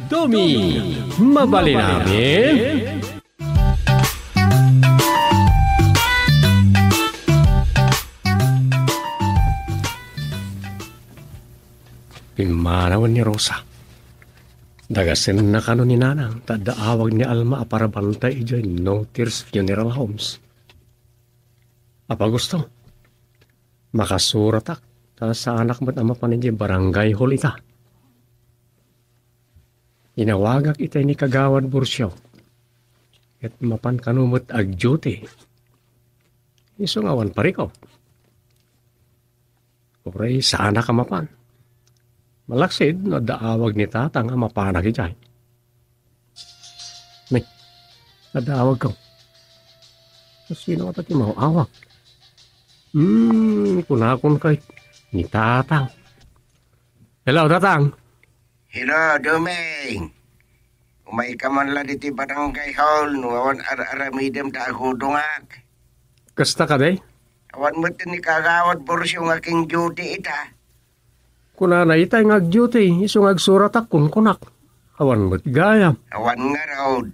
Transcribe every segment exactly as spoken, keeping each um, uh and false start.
Domi, mabalin amin? Pimmanawen ni Rosa. Dagasenna kano ni Nanang ta adda awag ni Alma a parabantay idiay Notiers Funeral Homes. Apa gusto? Makasuratak, ta saanak met a mapan idiay barangay hall ita. Inawagak itay ni Kagawad Burcio. Ket mapan kano met ag-duty. Isu nga awan parikut. Uray saanak a mapan. Malaksid no adda awag ni Tatang a mapanak idiay. May, adda awagko. Sino ata ti maawag? Hmm, kunakon kay ni Tatang. Hello, Tatang. Hello, Doming. Umayka man la ditoy barangay hall no awan ar-aramidem ta agudongak. Kasta kadi? Awan met ni Kagawad Burcio nga king-duty ita. Kunana itay nga ag-duty, isu nga agsuratak kunkunak. Awan met gayam. Awan ngarud.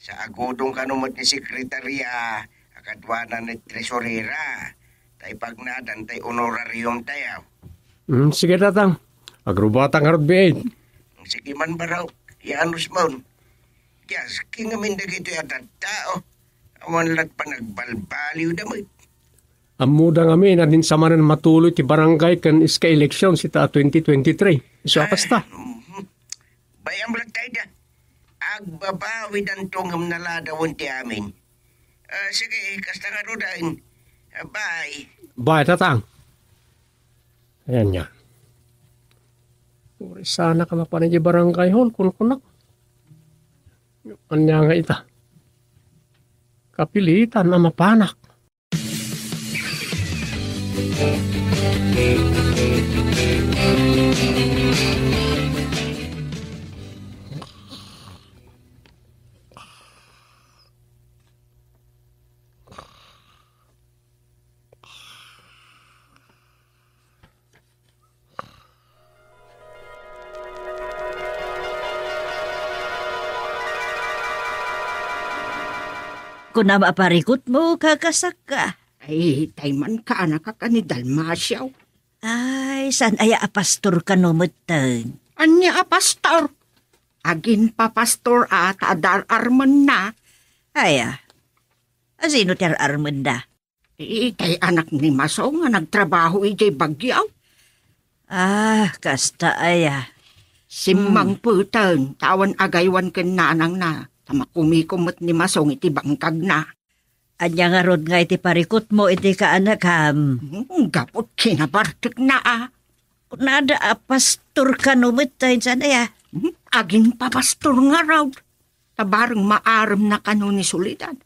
Sa agudong kano met ni sekretarya a kaduana ni tresurera, ta ipagnadan tay honorarium tayo. Hmm, sige, Tatang. Agrubata ngarud biit. Sige man, Barok. Yaanus mon. Yes, kingamin dagitoy a tattao. Awan lat panagbalbaliw da met. Ammoda ngamin a dinsa manen matuloy ti barangay ken iska eleksyon sita a twenty twenty-three. Isu a kasta. Mhm. Bay-am latta ida. Agbabawidanto ngem naladawen ti amin. Ah, sige, kasta ngaruden. Ah, bye. Bye, Tatang. Ayan niya. Uray saanak a mapan idiay barangay hall, kunkunak. Ania nga ita? Kapilitan a mapanak. Kunam a parikutmo, kakasakka. Ay, tay man kaanakak a ni Dalmacio. Ay, saan aya a pastor kano metten? Ania a pastor? Aginpapastor a ta adar-armenna. Aya, asino ti ar-armenda? Itay anak ni Masong nga nagtrabaho idiay Baguio. Ah, kasta aya. Simmangpeten, ta awan agaywan ken nanangna, ta makumikom met ni Masong iti bangkagna. Ania ngarud nga iti parikutmo iti kaanakam? Hmm, gapu ti kinabartekna a. Kunada a pastor kano met ta insan aya? Hmm, aginpapastor ngarud. Ta bareng maaremna kano ni Soledad.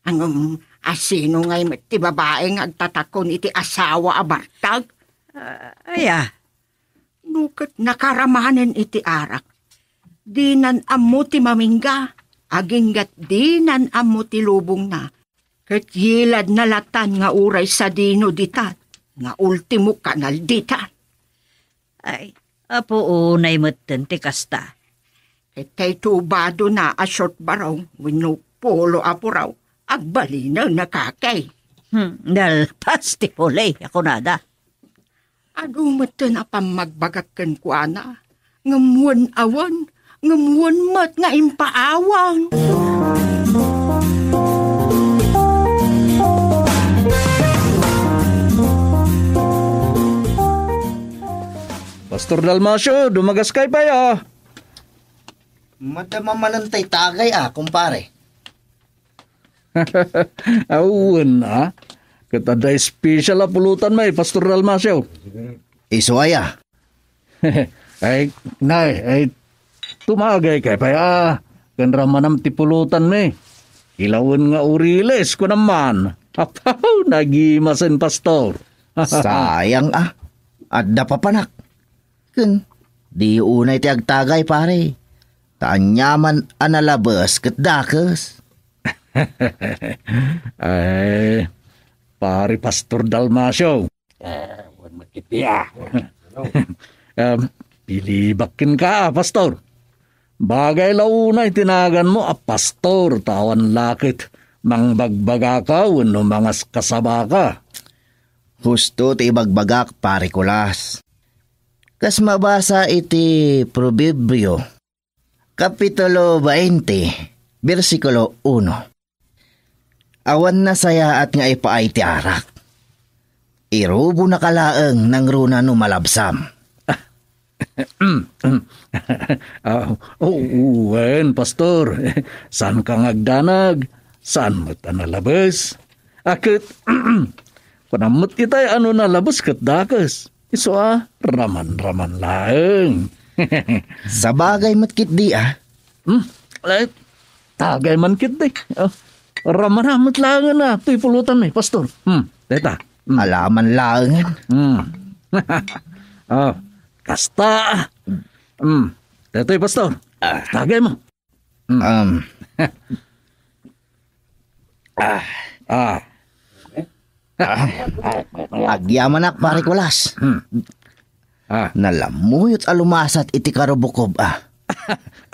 Ngem, asino ngay met ti babai nga agtatakon iti asawa a bartag? Ah, aya? No ket nakaramanen iti arak, dinan ammo ti mamingga, agingga dinan ammo ti lubongna. Ket yiladna latan nga uray sadino ditan, nga ultimo kanal ditan. Ay, apo unay metten ti kasta. Ket tay tubadona a short barong wenno polo a puraw, agbalinenna kaki. Hmm, nalpas ti puli, a kunada. Adu metten a pammagbagak kenkuana, ngem wen a wen, ngem wen met nga impaawang. Pastor Dalmacio, dumagaskay pay a. Madama manen tay tagay a, kumpare. Awan a. Ket adda special a pulutan met, Pastor Dalmacio. Isu aya? Ay, nay, ay, tumagay kay pay a. Ken ramanam ti pulutan met. Kilawen nga uriles, kunam man. Apaw, nagimasen, Pastor. Sayang a. Adda papanak. Ken, di unay ti agtagay, pare. Ta aniaman a nalabes ket dakes. Ay, pare Pastor Dalmacio. Eh, wen met iti a. Em, pilibak kenka, Pastor. Bagay la unay ti naganmo a pastor, ta awan la ket mangbagbagaka wenno mangaskasabaka. Husto ti ibagbagak, Pare Kulas. Kas mabasa iti Proverbio, Kapitulo bainte, bersikulo uno. Awan nasayaat nga ipaay ti arak. Irubonaka laeng nangruna no malabsam. Ah, oh, wen, Pastor. Saanka nga agdanag. Saan met a nalabes. A ket, kunam met itay a no nalabes ket dakes. Isu a, raman-raman laeng. Sabagay met ketdi, a. Hmm, eh, tagay man ketdi. Oh, ramana met laengen a, toy pulutan mi, Pastor. Hmm, dayta. Hmm. Alaman laengen. Hmm. Oh, kasta. Hmm, daytoy, Pastor. Ah. Tagay mo. Hmm. Um. Ah. Ah. Ah. Agyamanak, Pare Kulas. Hmm. Ah. Nalamuyot a lumasat iti karubukob, ah.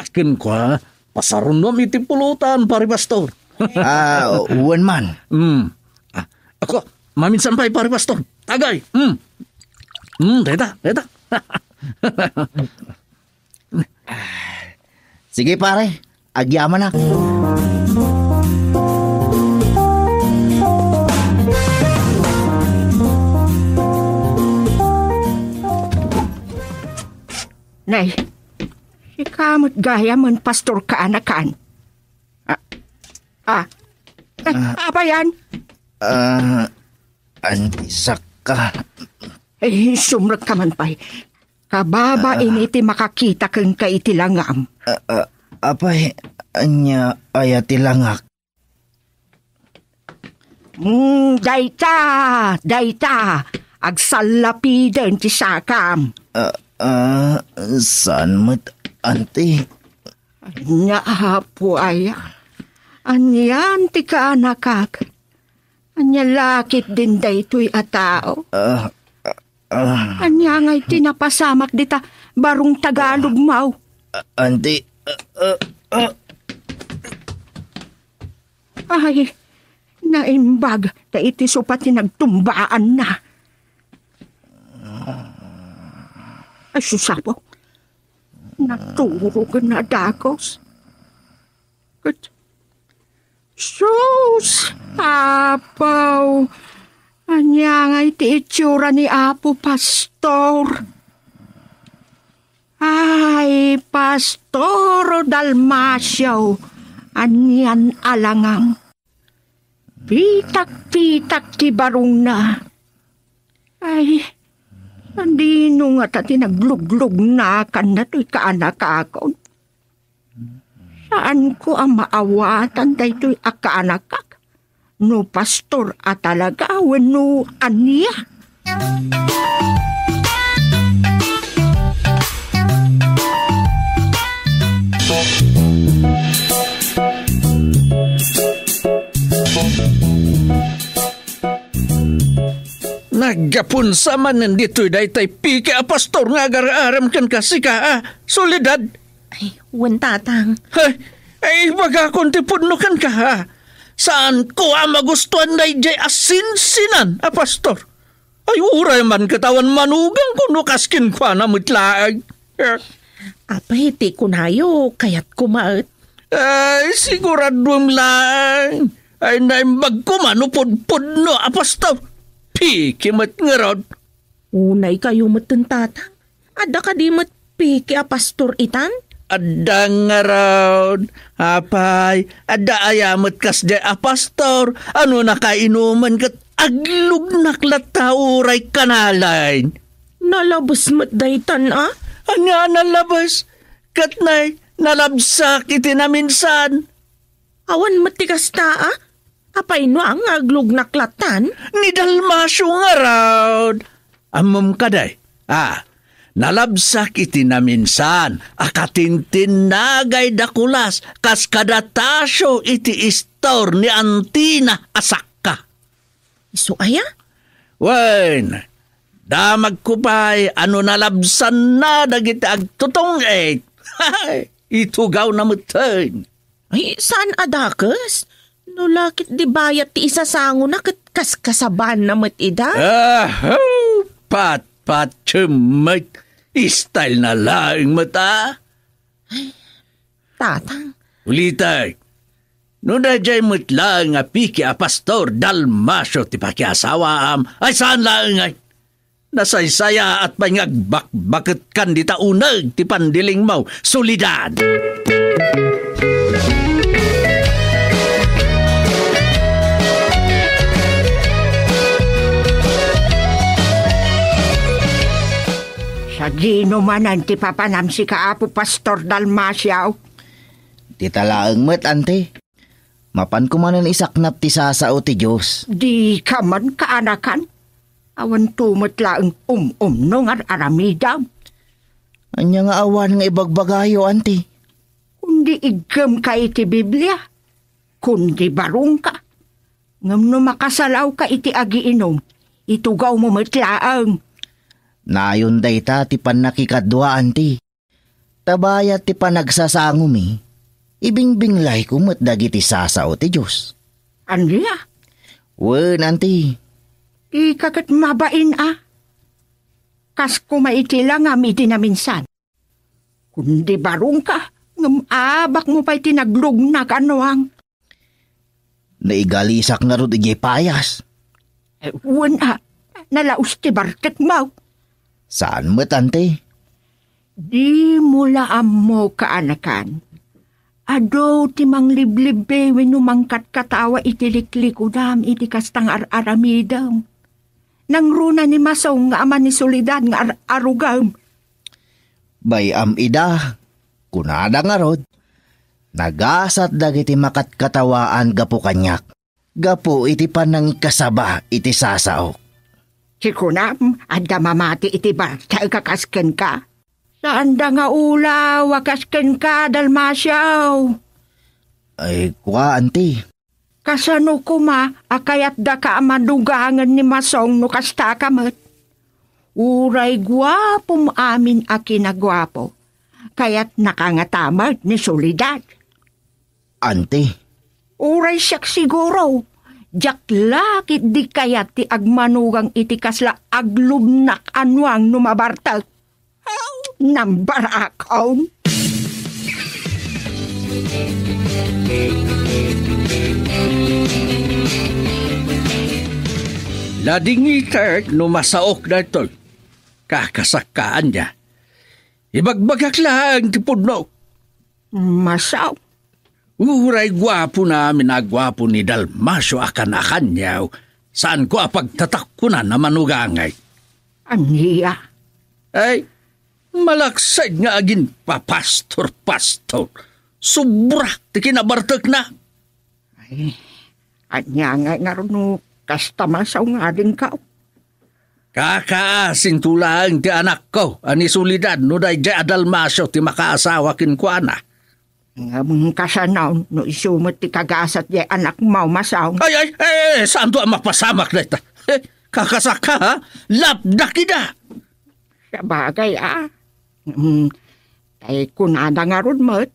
Akin kua, pasarunom iti pulutan, Pare Pastor. Ah, wen man. Hmm. Ah, ako, maminsan pay, Pare Pastor. Tagay. Hmm. Hmm, deta, deta. Sige, pare. Agyamanak. Nay, sika met gayam, Pastor, kaanakan. Ah, ah. Ah. Apa yan? Ah, antisak ka. Eh, sumrek ka man pay. Kababain iti makakita kenka iti langam. Ah, ah, apay, ania aya ti langak? Mm, dayta, dayta, agsallapiden ti sakam. Ah, ah, saan met, anti? Ania, apo aya? Anian ti kaanakak? Ania la ketdin daytoy a tao? Ah, ah, ah. Ania ngay ti napasamak dita barong Tagalog maw? Ah, anti, ah, ah, ah. Ay, naimbag ta iti supa ti nagtumbaanna. Ay, sus, apo. Naturogen a dakes. Ket, sus, apo, ania ngay ti itsura ni Apo Pastor? Ay, Pastor Dalmacio, anian a langam. Pitak-pitak ti barongna. Ay, sadino ngata ti nagluglugnakanna toy kaanakakon? Saanko a maawatan daytoy a kaanakak no pastor a talaga wenno ania. Naggapunsa manen ditoy daytay piki a pastor nga agar-arem kenka, sika a Soledad. Ay, wen, Tatang. Ay, ay, ibagakon ti pudno kenka, ha? Saanko a magustuan daydiay a sinsinan a pastor. Ay, uray man ket awan manugang kuno kas kenkuana met laeng. Apay, ti kunayo, kayatko met. Ay, siguraduem laeng. Ay, naimbag koma no pudpudno a pastor. Piki met ngarud. Unay kayo met, Tatang. Adda kadi met piki a pastor itan? Adda ngarud. Apay, adda aya met kasdiay a pastor? Ano nakainuman ket aglugnak latta uray kanalain? Nalabes met daytan a? Ania a nalabes? Ket nay, nalabsak iti naminsan. Awan met ti kasta a? Apay no nga aglugnak lattan? Ni Dalmacio ngarud. Ammom kadi, a, nalabsak iti naminsan a katintinnagay da Kulas kas kada Tasio iti istor ni Antina a sakka. Isu aya? Wen, damagko pay a no nalabsanna dagiti agtutong-it. itugawna metten. Ay, saan a dakes? No la ket di bayat ti isasangona ket kaskasabaanna met ida. Aho! Patpatiem met. Style na laeng met a. Tatang. Ulitek. No daydiay met laeng a piki a Pastor Dalmacio ti pakiasawaam, ay saan laeng ay. Nasaysayaat pay nga agbakbaketkan dita uneg ti pandilingmo, Soledad. Sadino manen ti papanam sika, Apo Pastor Dalmacio? Dita laeng met, Auntie. Mapanko manen isaknap ti sasao ti Dios. Dika man kaanakan. Awanto met laeng um-umno nga ar-aramidem. Ania nga awan nga ibagbagayo, Auntie? Kundi iggemka iti Biblia. Kundi barongka. Ngem no makasalawka iti agiinum, itugawmo met laeng. Nayon dayta ti pannakikadua, Auntie. Ta bayat ti panagsasangomi, ibingbinglayko met dagiti sasao ti Dios. Ania? Wen, Auntie. Dika ket mabain a. Kas koma iti langam idi naminsan. Kundi barongka, ngem abakmo pay ti naglugnak a nuang. Naigalisak ngarud idiay payas. Eh, wen a, nalaus ti bartekmo. Saan met, Auntie? Dimo la ammo, kaanakan. Adu ti mangliblibbi wenno mangkatkatawa iti liklikudam iti kasta nga ar-aramidem. Nangruna ni Masong nga ama ni Soledad nga ar-arugem. Bay-am ida, kunada ngarud, nagasat dagiti makatkatawaan gapu kaniak, gapu iti panangikasaba iti sasaok. Ti kunam, adda mamati iti bartek a kas kenka? Saanda nga ulaw a kas kenka, Dalmacio. Ay, kua, Auntie. Kasano koma a kayatdaka a madugangen ni Masong no kastaka met? Uray guapom amin a kinaguapo, kayatnaka ngata met ni Soledad. Auntie. Uray siak siguro, diak la ketdi kayat ti agmanugang iti kasla aglubnak a nuang no mabartek. Aw, nambarakon. Ladingitek no masaok daytoy. Kakasakka, ania? Ibagbagak laeng ti pudno. Masaw. Uray guapona amin a guapo ni Dalmacio a kan-, a kaniaw, saanko a pagtatakkonan a manugangay. Ania? Ay, malaksid nga agin-papastor-pastor. Subra ti kinabartekna. Ay, ania ngay ngarud no kasta, Masaw, nga adingkaw? Kakaasinto laeng ti anakko a ni Soledad no daydiay a Dalmacio ti makaasawa kenkuana. Ngem kasano no isu met ti kagasat diay anakmo, Masaw? Ay, ay, eh, saanto a mapasamak dayta? Eh, kakasakka, ha? Lapdak ida. Sabagay, a. Mm, tay kunada ngarud met,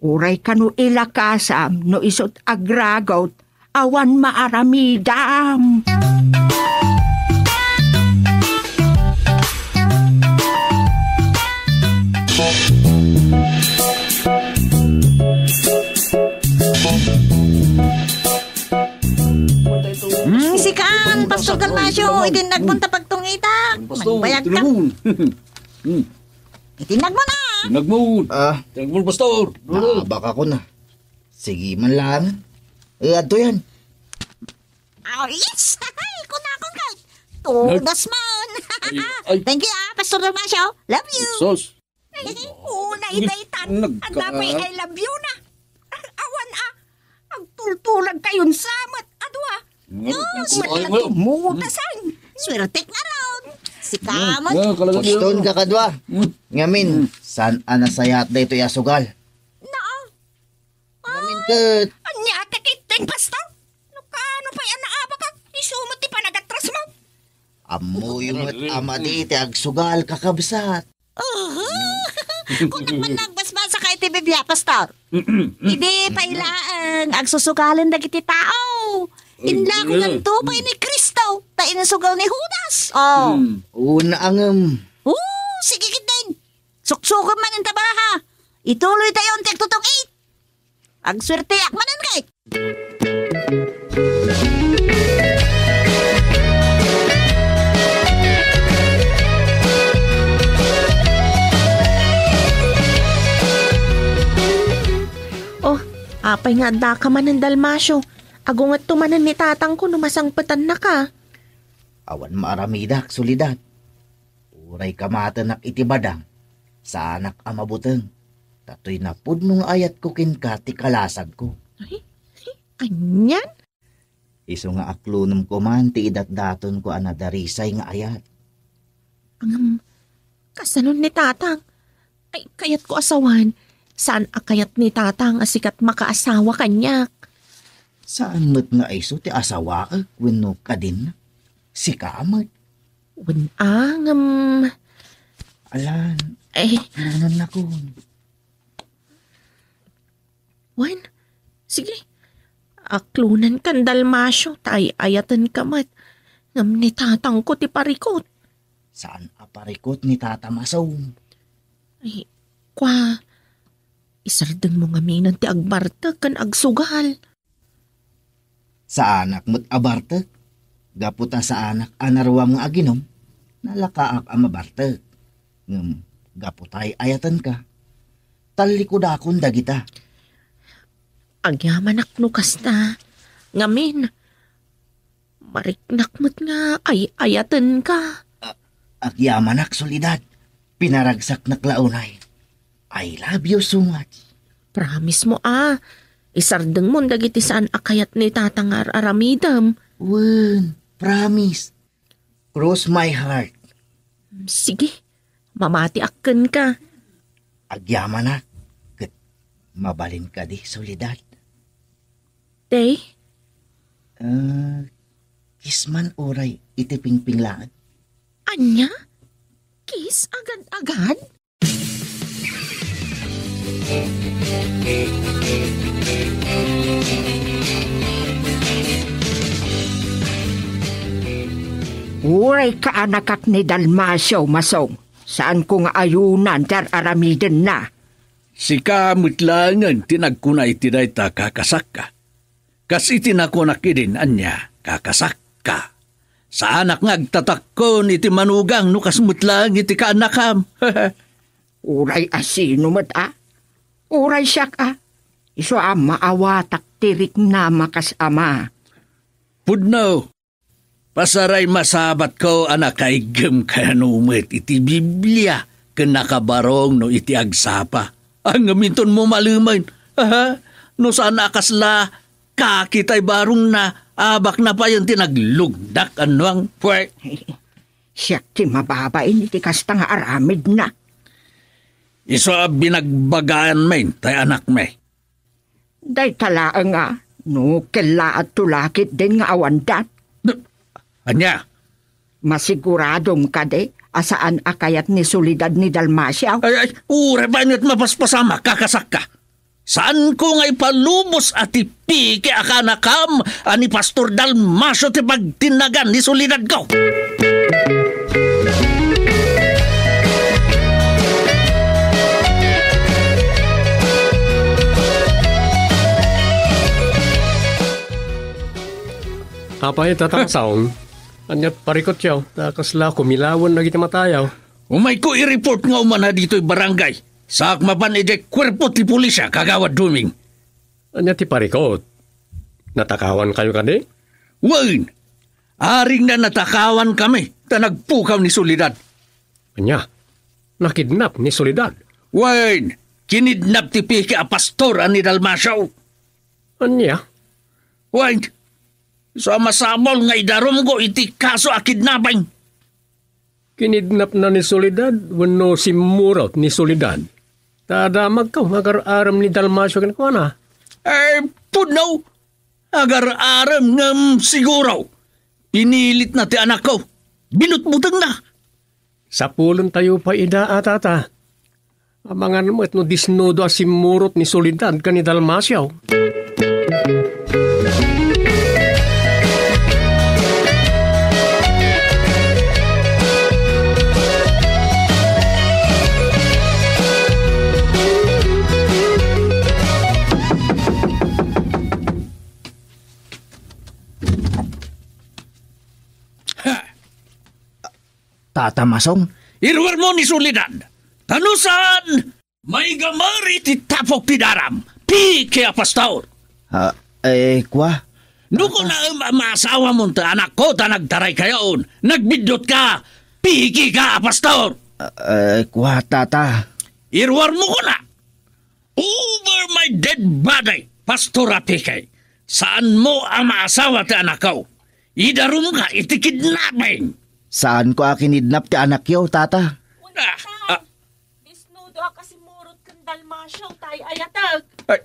uray kano ilakasam no isut' agragot, awan maaramidam. Hmm? Isikan, Pastor Dalmacio, iti nagmunta pagtungita. Pastor, Magbayag ka. Tinamon. Hmm. Itinag mo na! Tinag mo! Ah. Tinag mo, Pastor! Naabak ako na. Sige man lang. Eh, adto yan. Oh, yes! Ay, kunakon ka! Tugas man! Ay, ay. Thank you, ah, Pastor Dalmacio. Love you! Sus! Ay, una, idaytan. Nagka- Ang dapay I love you na. Awan, ah. Agtultulag kayon sa met. Adu, ah. Nga, Diyos, nga, matla nga. Tumutasan. Swerte ka ron. Si Kamot. Nga, kalagan niya. Poston ka kadua. Hmm. Ngamin, Hmm. saan a nasayaat daytoy a sugal? Naa. Ngamin ket. Ania ti ketdin, Pastor? No kano pay a naabakak, isu met ti panagatrasmo. Ammoyo met a madi ti agsugal, kakabsat. Oho! Kunak man nagbasbasa kay ti Biblia, Pastor. Idi pay laeng agsusugalen dagiti tao. Inlakonganto pay ni Cristo, ta insugal ni Judas. Oh. Mm. Una ngem. Oh, sige ketdin. Suksukon man inta bala, ha. Ituloy tayo ti agtutong-it. Agsuerteak manen kay. Oh, apay nga addaka manen, Dalmacio? Agungetto manen ni tatangko no masangpetannaka. Awan maaramidak, Soledad. Uray kamatenak iti badang, saanak a mabuteng. Ta toy napudno nga ayatko kenka ti kalasagko. Ay, anian? Isu nga aklonem koman ti idatdatonko a nadarisay nga ayat. Ngem, kasano ni tatang? Ay, kayatko a sawen. Saan a kayat ni tatang a sika ti makaasawa kaniak? Saan met nga isu ti asawaek wenno kadinna? Sika met. Wen a, ngem. Alan, eh. Aklonennakon. Wen, sige. Aklonenkan, Dalmacio, ta ay-ayatenka met. Ngem ni tatangko ti parikut. Saan a parikut ni Tata Masong? Ay, kua, isardengmo ngaminen ti agbartek ken agsugal. Saanak met a bartek. Gapu ta saanak a naruam nga aginum, nalakaak a mabartek. Ngem gapu ta ay-ayatenka, tallikudakon dagita. Agyamanak no kasta. Ngamin, mariknak met nga ay-ayatenka. A-, agyamanak, Soledad. Pinaragsaknak la unay. I love you so much. Promise mo, a. Isardengmon dagiti saan a kayat ni Tata nga ar-aramidem. Wen, promise. Cross my heart. Sige, mamatiak kenka. Agyamanak, ket mabalin kadi, Soledad? Day? Ah, kiss man uray iti pingpinglaeng. Ania? Kiss agad-agad? Uray kaanakak ni Dalmacio, Masong, saanko nga ayunan ti ar-aramidenna. Sika met laengen ti nagkuna iti dayta, kakasakka. Kas iti nakunak idin, ania, kakasakka. Saanak nga agtatakkon iti manugang no kas met laeng iti kaanakam. Uray a sino met a. Uray siak a. Isu a maawatak ti riknam a kas ama. Pudno. Pasaray masabatko a nakaiggem kano met iti Biblia ken nakabarong no iti agsapa. Ngem inton mo malemen, aha, no saan a kasla kaki tay barongna, abakna payen ti naglugdak, annuang. Pwe. Siak ti mababain iti kasta nga aramidna. Isu a binagbagaanmi tay anakmi. Dayta laeng a, no kellaatto la ketdin nga awandan. Ania? Masiguradom kadi a saan a kayat ni Soledad ni Dalmacio? Ay, ay, uray pay met mapaspasamak, kakasakka. Saanko nga ipalubos a ti piki a kaanakam a ni Pastor Dalmacio ti pagtinnagan ni Soledadko. Apay, Tata Masong, ania parikutyo, ta kasla kumilawen dagiti matayo. Umayko i-report nga umana ditoy barangay. Saak mapan idiay kuerpo ti pulisya, Kagawad Doming. Ania ti parikut? Natakawankayo kadi? Wen! Aring na natakawankami, ta nagpukaw ni Soledad. Ania? Nakidnap ni Soledad? Wen! Kinidnap ti piki a pastor a ni Dalmacio. Ania? Wen! Isu a masapul nga idarumko iti kaso a kidnapping. Kinidnapna ni Soledad wenno simmurot ni Soledad? Ta damagko nga agar-arem ni Dalmacio kenkuana. Eh, pudno! Agar-arem ngem siguro. Pinilitna ti anakko. Binutbutengna. Sapulentayo pay ida a, Tata. Amangan met no disnudo a simmurot ni Soledad ken ni Dalmacio. Ha! Tata Masong? Iruarmo ni Soledad. Ta no saan, maigamar iti tapok ti daram. Piki a pastor. Ah, eh, kua? No kunaem a maasawamon ti anakko ta nagtaraykayon, nagbiddutka, pikika a pastor. Ah, eh, kua, tata? Iruarmo kuna. Over my dead body, Pastor Apikay. Saanmo a maasawa ti anakko. Idarumka iti kidnapping. Saanko a kinidnap ti anakyo, tata. Ah, ah. Disnudo a kasimurot ken Dalmacio, tay ayatek. Ay,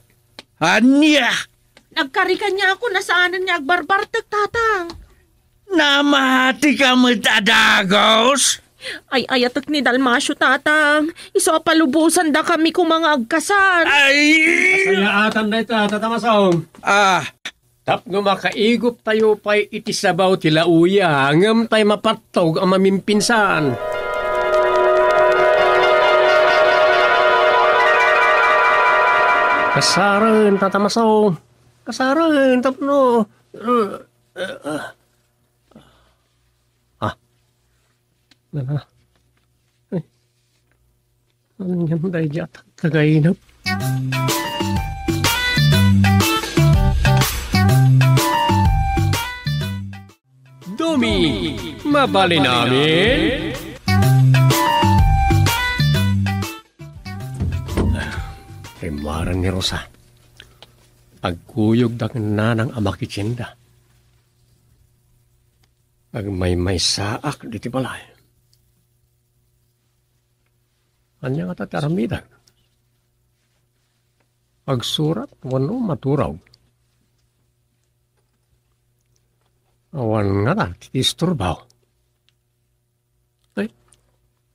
ania? Nagkari kaniak, nasaanen nga agbarbartek, tatang. Namatika met a dagus? Ay-ayatek ni Dalmacio, tatang. Isu a palubosandakami koma nga agkasar. Ay! Kasayaatan dayta, Tata Masong. Ah. Tapno makaiguptayo pay iti sabaw ti lauya, ngem tay mapattog a mamimpinsan. Kasaren, Tata Masong. Kasaren, tapno, uh, uh, uh. Ah. Nana. Ay. Ania daydiay a tagainep? Dumi, mabalin amin? Rimmuaren ni Rosa. Agkuyogda ken nanang a makitienda. Agmaymaysaak ditoy balay. Ania ngata ti aramidek? Agsurat wenno maturog? Awan ngata ti isturbo. Ay,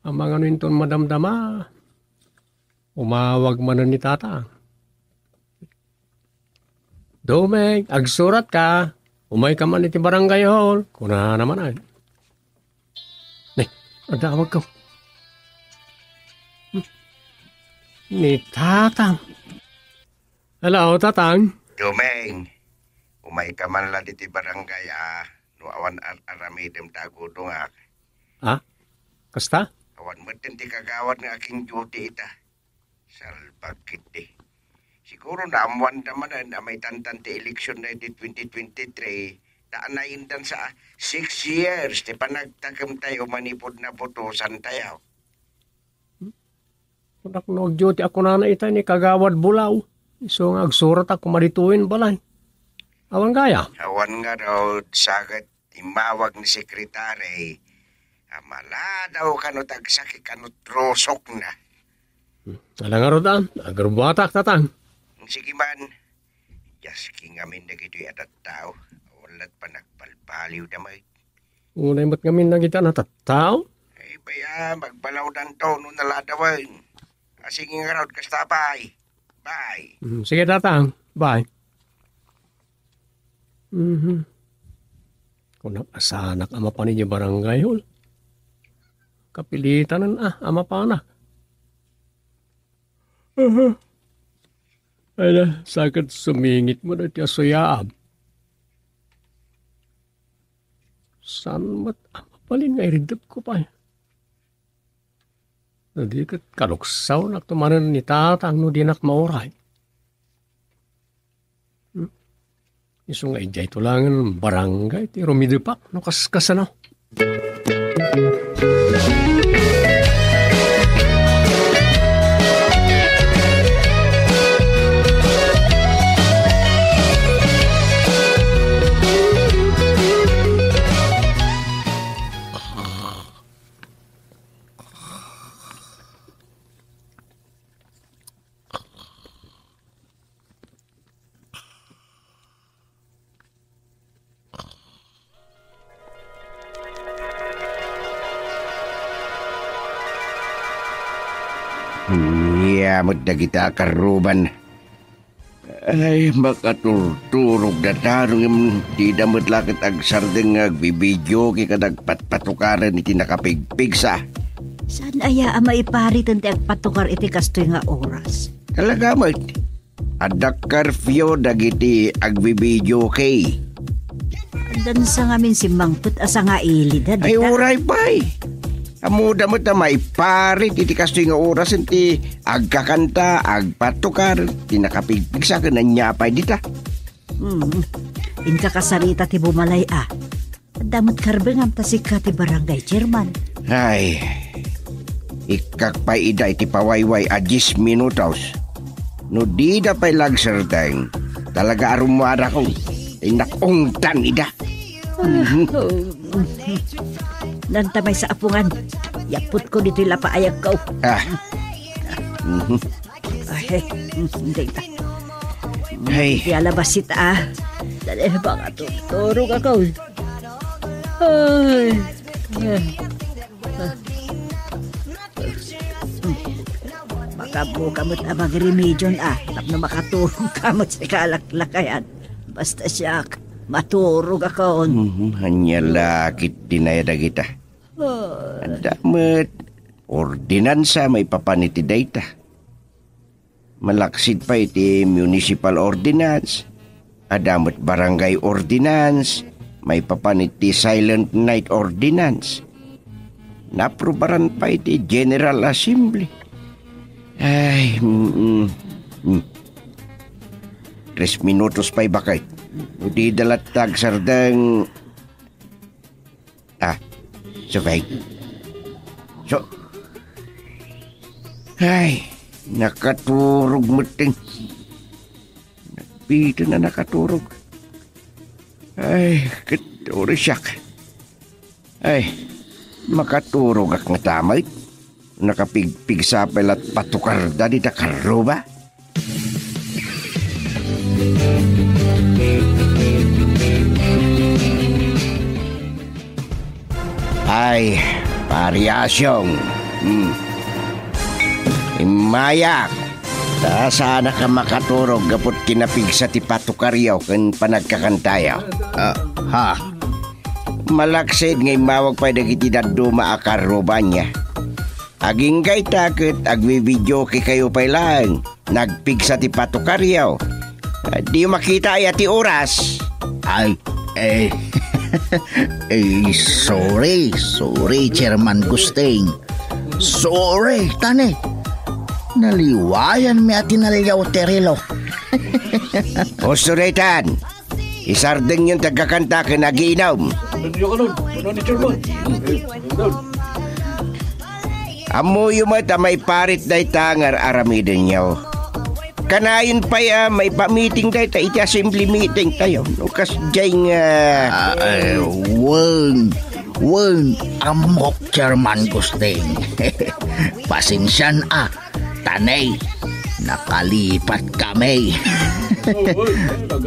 amangan no inton madamdama, umawag manen ni Tatang. Doming, agsuratka. Umayka man iti barangay hall, kunana manen. Ni, adda awagko. Hmm. Ni Tatang. Hello, Tatang. Doming, umayka man la ditoy barangay, a, no awan ar-aramidem ta agudongak. Ah? Kasta? Awan metten ti kagawad nga aking duty ita. Salbag ketdi. Siguro naammoanda manen a maitantan ti eleksyon daytoy twenty twenty-three, ta anayendan sa six years ti panagtakemtayo manipud nabotosantayo. Kunak no agduty a kunana ita ni Kagawad Bulaw. Isu nga agsuratak koma ditoyen balay. Awan gayam? Awan ngarud, sa ket immawag ni sekretari a maladaw kano ti agsakit kano ti rusokna. Hmm. Ala ngarud a, agrubbuatak, Tatang. Sige man, diaski ngamin dagitoy a tattao, awan lat panagbalbaliwda met. Unay met ngamin dagita a tattao? Ay, bay-am, agbalawdanto no naladawen. A, sige ngarud, kasta pay. Bye. Mm, sige, Tatang. Bye. Mhm. Kunak a saanak a mapan idiay barangay hall. Kapilitanen a, a mapanak. Aha. Ay na, sa ket sumingit met daytoy a suyaam. Saan met a mabalin nga iridepko pay? No di ket kaluksawnak to manen ni Tatang no dinak mauray. Hmm? Isu nga idiay to laengen barangay ti rumidepak no kaskasano. met dagita a karruban. Ay, makaturturog da ta, ngem dida met la ket agsardeng nga agbibidio ken agpatpatukaren iti nakapigpigsa. Saan aya a maipariten ti agpatukar iti kastoy nga oras? Talaga met. Adda curfew dagiti agbibidio kay. Addan sa ngamin simmangpet a sangaili da, ay, dita. Uray pay. Ammoda met a maiparit iti kastoy nga oras ti agkakanta, agpatukar, ti nakapigpigsa ken ania pay dita. Hmm. Inka kasarita ti bumalay a. Adda met karbengam ta sika ti barangay chairman. Ay, ikkak pay ida iti pawayway a dies minutos. No dida pay la agsardeng, talaga a rummuarakon. Innak ungtan ida. Mhm. Nanta maysa a pungan. Yaputko ditoy lapaayagko. Ah. Mhm. Ay, mm, dayta. Ay. Ti alabas ita, ah. Dali, baka tuturog ako. Ay. Makabuka met a magrimedyon, ah. Tapno makaturog ka met sa kalaklakayan. Basta siak, maturog ako. Mhm, ania la ket dinaya dagita. Ay. Adda met ordinansa maipapan iti dayta. Malaksid pay iti municipal ordinance, adda met barangay ordinance, maipapan iti silent night ordinance. Naaprubaran pay iti General Assembly. Ay, mm, mm, mm. Tres minutos pay baket. Dida latta agsardeng. Ah, subay. So, ay, nakaturog metten. Nagpito na nakaturog. Ay, ket uri siak. Ay, makaturogak ngata met. Nakapigpigsa pay la ti patukarda dita karruba. Ay, Pari Asyong. Hmm. Immayak. Ta saanak a makaturog gapu ti napigsa ti patukaryo ken panagkakantayo. Ah, ha. Malaksid nga immawag pay dagiti dadduma a karruba ania. Agingga ita ket agbibidio kayo pay laeng. Nagpigsa ti patukaryo. Ah, di makita aya ti oras? Ay, eh, eh, sorry, sorry, Chairman Gusting. Sorry, tani. Naliwayan mi a tinaliaw ti relo. Usto daytan. Isardengyon ti agkakanta ken agiinum. Ano ni Chairman? Ammoyo met a maiparit dayta nga ar-aramidenyo. Kanayon pay a maipamiting dayta iti assembly meeting tayo. No, kasdiay nga Ah, eh, wen, wen, ammok, Chairman Gusting. Pasensian a, tanay, nakalipat kami.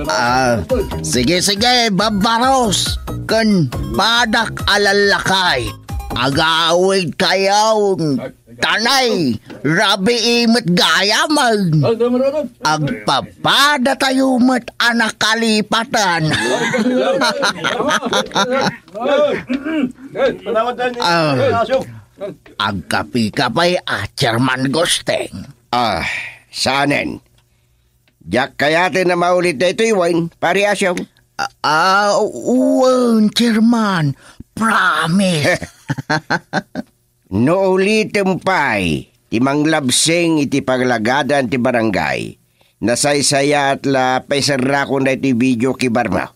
Ah, sige, sige, Babbaros, ken padak a lallakay. Agawid kayo. Tanay, rabii met gayam. Agpapadatayo met a nakalipatan. Ah, agkapikapi a Chairman Gusting. Ah, saanen? Diak kayaten a maulit daytoy wen, Pari Asyong. Ah, ah, wen, Chairman. Promise. No ulitem pay ti manglabsing iti panglagadan ti barangay, nasaysayaat la paiserrakon daytoy video kibarmo.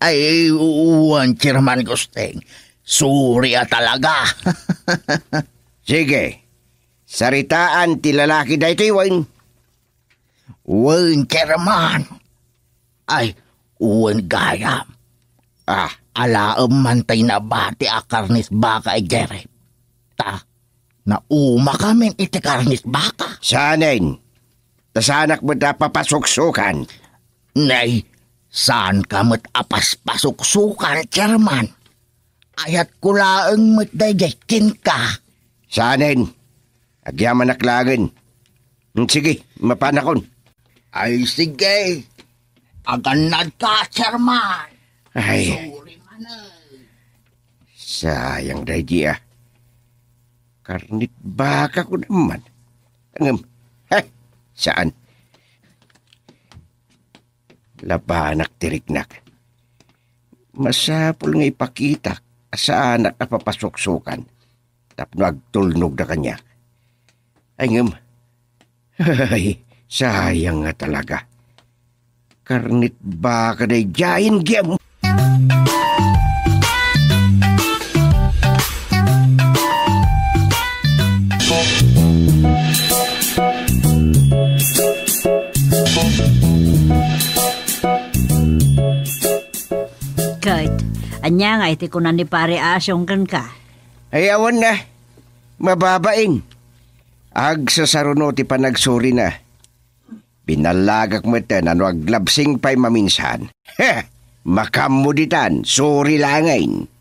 Ay, wen, Chairman Gusting. Sorry a talaga. Sige, saritaan ti lalaki daytoy wen. Wen, Chairman. Ay, wen gayam. Ah. Alaem man tay nabati a karnes baka idiay. Ta, naumakamin iti karnes baka. Saanen? Ta saanak met a papasuksukan. Nay, saanka met a paspasuksukan, Chairman. Ayatko laeng met daydiay kenka. Saanen? Agyamanak laengen. Hmm, sige, mapanakon. Ay, sige. Agannad ka, chairman. Ay. Sorry man, eh. Sayang daydi, ah. Karnit baka ko naman. Ngem, ha, saan? Labanak ti riknak. Masapul nga ipakitak a saanak a papasuksukan tapno agtulnogda kaniak. Ay, ngem, ay, sayang nga talaga. Karnit baka daydiay, ngem. Ket, ania ngay ti kuna ni Pare Asyong kenka? Ay, awan na. Mababain. Agsasaruno ti panagsurina. Binallagak met no aglabsing pay maminsan. He! Makaammo ditan, suri laengen.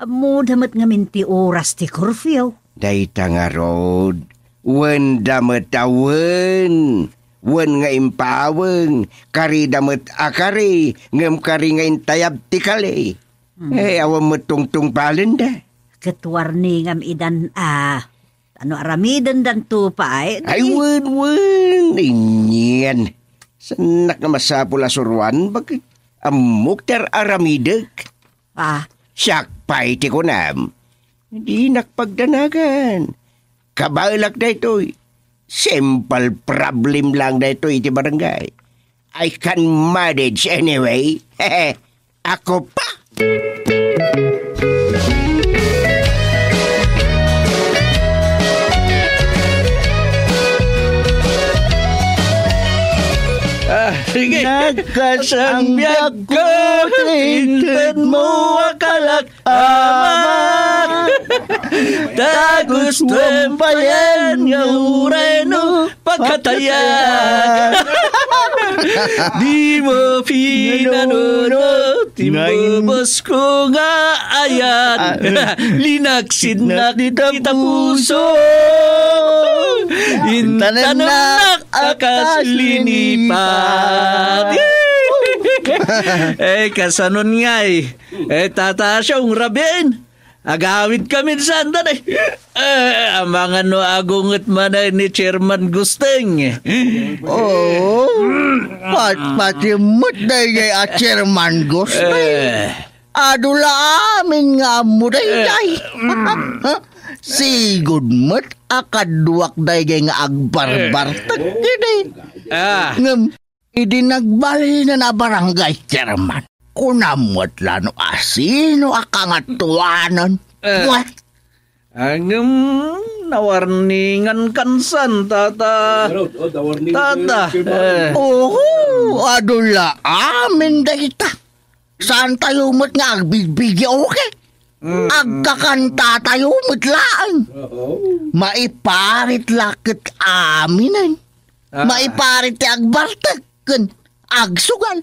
Ammoda met ngamin ti oras ti curfew. Dayta ngarud, wenda met a wen. Wen nga impaaweng, karida met a kari, ngem kari nga intayab ti kali. Hmm. Eh, awan met tungtungpalenda. Ket warningam idan a, ano, aramidendanto pay, di? Ay, wen, wen, inian. Saannak nga masapul a suruan, baket ammok ti ar-aramidek. Ah. Siak pay ti kunam. Dinak pagdanagan. Kabaelak daytoy. Simple problem lang daytoy iti barangay. I can manage anyway. Ako pa! Ah, sige. Nagkasangbiag ko, inted mo a kalak-, Ama, ta gustuem payen nga uray no pagkatayan. Di mo pinanunot ti bobos ko nga ayan. Linaksidnak ti tapuso. Intanennak a kas linipat. Eh, kasanon ngay? Eh, Tata Asyong, rabin. Agawid kami sanda, eh. Eh, amangan no agunget manen ni Chairman Gusteng. Oo. Patpati met dayjay a Chairman Gusteng. Eh. Adu la amin nga ammo dayjay. Eh, mm. Sigud met a kaduak dayjay nga agbarbartek, eh, idi. Ah. Ngem, idi nagbalinen a barangay chairman, kunam met la no asino a kangatuanan. Eh. What? Ngem, nawarningan kansan, tata. Tata. Eh. Oho, adu la amin dayta. Saantayo met nga agbigbigya, okay? Mm. Agkakantatayo met laeng. Oo. Maiparit la ket aminen. Ah. Maiparit ti agbartek ken agsugal.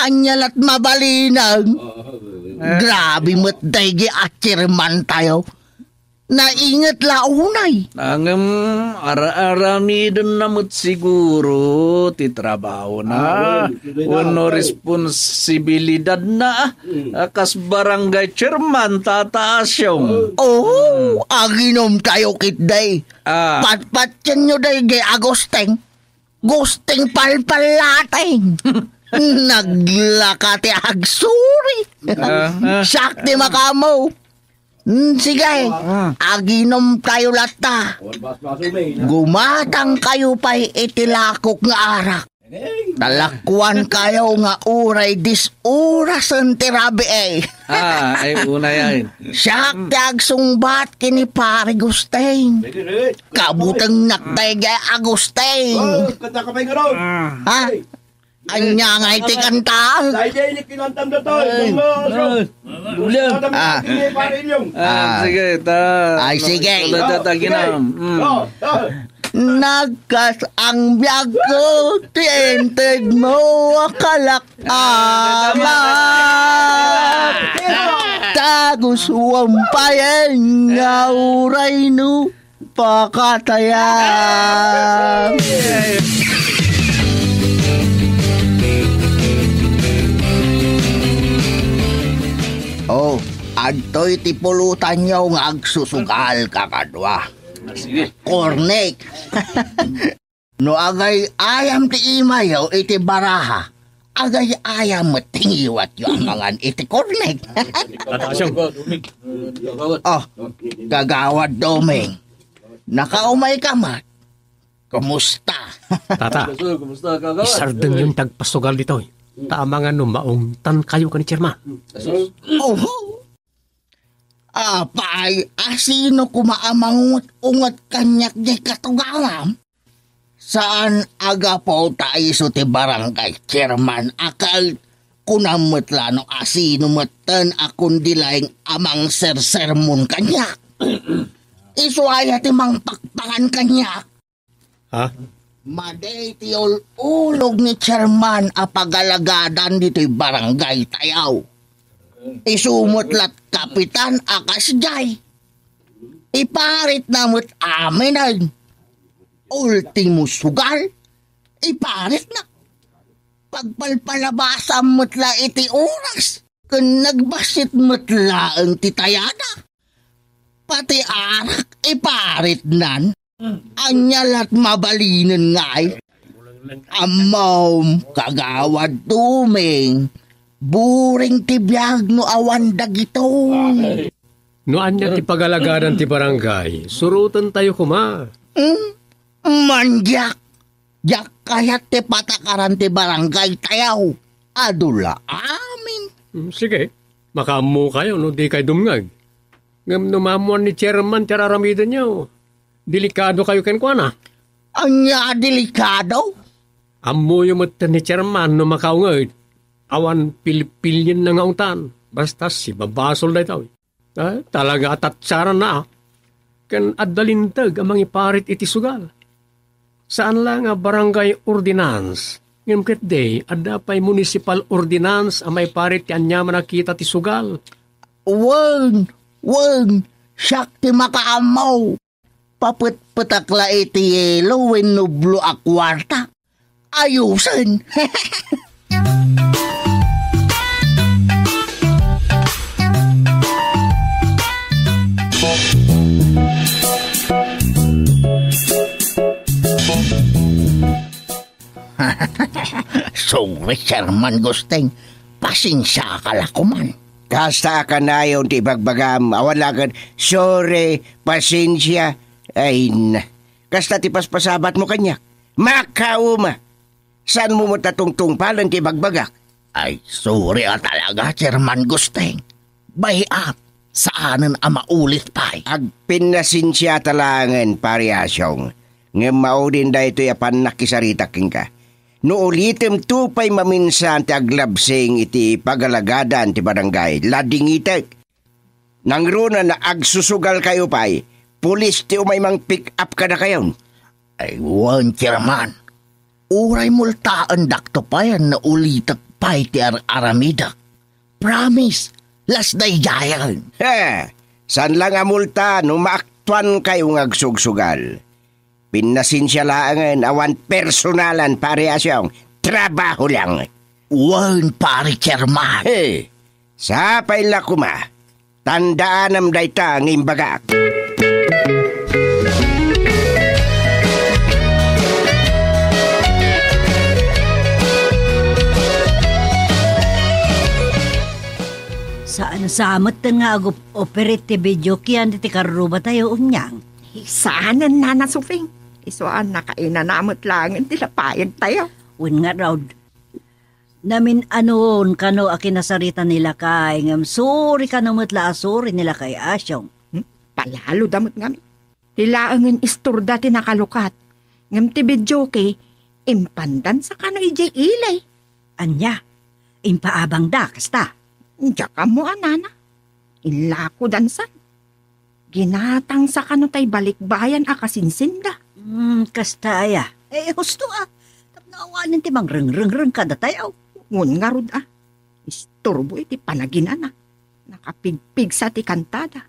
Ania lat mabalinen? Oo. Grabe met daydi a chairman tayo. Nainget la unay. Ngem, ara-aramidenna met siguro ti trabahona. Ah, well, wenno responsibilidadna, mm, a kas barangay chairman, Tata Asyong. Oh, aginom tayo ketdi. Ah. Patpatienyo daydi a Gusteng. Gusteng palpallating. Naglaka ti agsuri. Ah, ah. Siak ti makaammo. Mm, sige. Ah. Aginom kayo latta. Gumatang kayo pay iti lakok nga arak. Talakuan kayo nga uray dis orasen ti rabii. Ah, ay, unay ay. Siak ti agsungbat ken ni Pare Gusteng. Sige, sige. Kabutengnak daydi a Gusteng. Oh, kanta ka pay ngarud. Ah. Ha? Ania nga iti kanta? Daydi ni kinantam datoy. Ay, ay. Problema. Ah. Ni Pare Ilyong. Ah, ah, sige, ta-, ay, sige. Ta-, ta-, ta-, ginam. Mm. Oh, oh. Nagkasangbiag ko ti inted mo a kalak-, Ama. Ta gustuem payen nga uray no Pakatayan! Oh, adtoy ti pulutanyo nga agsusugal, kakadua. Sige. Kornek. No agay-ayam ti imayo iti baraha, agay-ayam met ti ngiwatyo a mangan iti kornek. Tata Asyong. Oh, Kagawad Doming, nakaumay ka met. Kumusta? Tata, isardengyon ti agpasugal ditoy. Ta amangan no maungtan kayo ken ni Chairman. Oho. Apay, a sino koma a mangunget-unget kaniak diay katugawam? Saan a gapu ta isu ti barangay chairman a ket kunam met la no a sino metten a kundi laeng a mangsersermon kaniak. Isu aya ti mangpakpangan kaniak. Ha? Madi ti ul-ulog ni chairman a pagalagadan ditoy barangay tayo. Isu met lat kapitan a kasdiay. Iparitna met aminen. Ultimo sugal, iparitna. Pagpalpalabasam met la iti oras, ken nagbassit met laeng ti tayada. Pati arak, iparitnan. Ania lat mabalinen ngay? Ammom, Kagawad Tuming, buring ti biag no awan dagitoy. No ania ti pagalagadan ti barangay, surotentayo koma. Hmm? Mandiak, diak kayat ti patakaran ti barangay tayo. Adu la amin. Hmm, sige, makaammo kayo no di kay dumngeg. Ngem no maammoan ni chairman ti ar-aramidenyo, delikado kayo kenkuana. Ania a delikado? Ammoyo met ni chairman no makaunged. Awan pilpilienna nga ungtan, basta sibabasol daytoy. Ah, talaga a tatsaranna, ah. Ken adda linteg a mangiparit iti sugal. Saan la nga barangay ordinance, ngem ketdi, adda pay municipal ordinance a maiparit ti aniaman a kita ti sugal. Wen, wen, siak ti makaammo. Papetpetak la iti yelo wenno blo a kuarta. Ayusen. Sorry, Chairman Gusting. Pasensiaka la koman. Kasta a kanayon ti ibagbagam, awan la ket, "Sorry, pasensia." Ay, na. Kasta ti paspasabatmo kaniak. Makauma! Saanmo met a tungtungpalen ti ibagbagak? Ay, sorry a talaga, Chairman Gusting. Bay-at, saanen a maulit pay. Agpinnasensiata laengen, Pari Asyong, ngem maudin daytoy a pannakisaritak kenka. No ulitemto pay maminsan ti aglabsing iti pagalagadan ti barangay, ladingitek. Nangruna no agsusugalkayo pay, pulis ti umay mang-pick up kadakayon. Ay, wen, Chairman. Uray multaendakto pay no ulitek pay ti ar-aramidek. Promise, las daydiayen. He, saan la nga multa no maaktuankayo nga agsugsugal. Pinnasensia laengen, awan personalan, Pari Asyong. Trabaho lang. Wen, Pari Chairman. He, sapay la koma. Tandaanem dayta nga imbagak. Saan sa metten nga agup-, operate ti video kiyan diti karrubatayo, Unyang? Saanen, Nana Sufing. Isu a nakainana met laengen ti lapayagtayo. Wen ngarud, namin-anon kano a kinasarita ni Lakay, ngem suri kano met la a suri ni Lakay Asyong. Hmm? Palalo da met ngamin. Ti laengen istorda ti nakalukat. Ngem ti videoke, impandansa kano idiay ili. Ania? Impaabangda, kasta? Diak ammo a, Nana. Inlakodansan. Ginatangsa kano tay balikbayan a kasinsinda. Hmm, kasta aya. Eh, husto a. Tapno awanen ti mangrengrengreng kadatayo. Wen ngarud a. Isturbo iti panaginana. Nakapigpigsa ti kantada.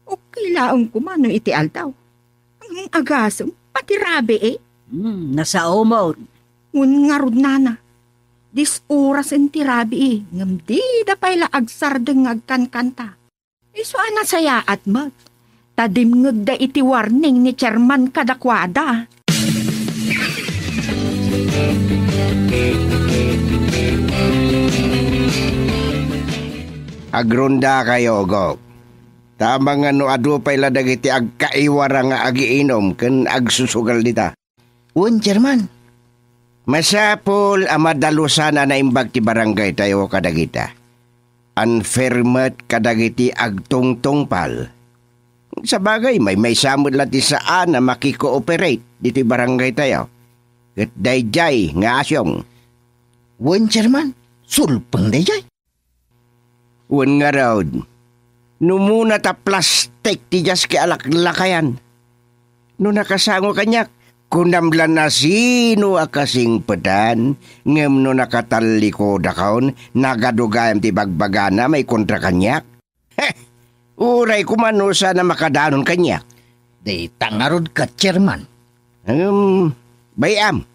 Okay laeng koma no iti aldaw. Ang agasem, pati rabii. Hmm, nasaomon. Wen ngarud nana, dis orasen ti rabii, ngem dida pay la agsardeng nga agkankanta. Isu a nasayaat met, ta dimngegda iti warning ni Chairman kadakuada. Agrondakayo, Gov. Ta amangan no adu pay la dagiti agkaiwara nga agiinum ken agsusugal dita. Wen, Chairman. Masapul a madalusan a naimbag ti barangaytayo kadagita. Unfair met kadagiti agtungtungpal. Sabagay, maymaysa met la ti saan a makikooperate ditoy barangaytayo. Ket daydiay nga asyong. Wen, Chairman. Sulpeng daydiay. Wen ngarud, no muna ta plastik ti dias ket alaklakayan. No nakasango kaniak, kunam la nasino a kasingpetan, ngem no nakatallikudakon, nagadugayan ti bagbagana maikontra kaniak. Heh! Uray koma no saan a makadanon kaniak. Dayta ngarud ket, Chairman. Ngem, bay-am,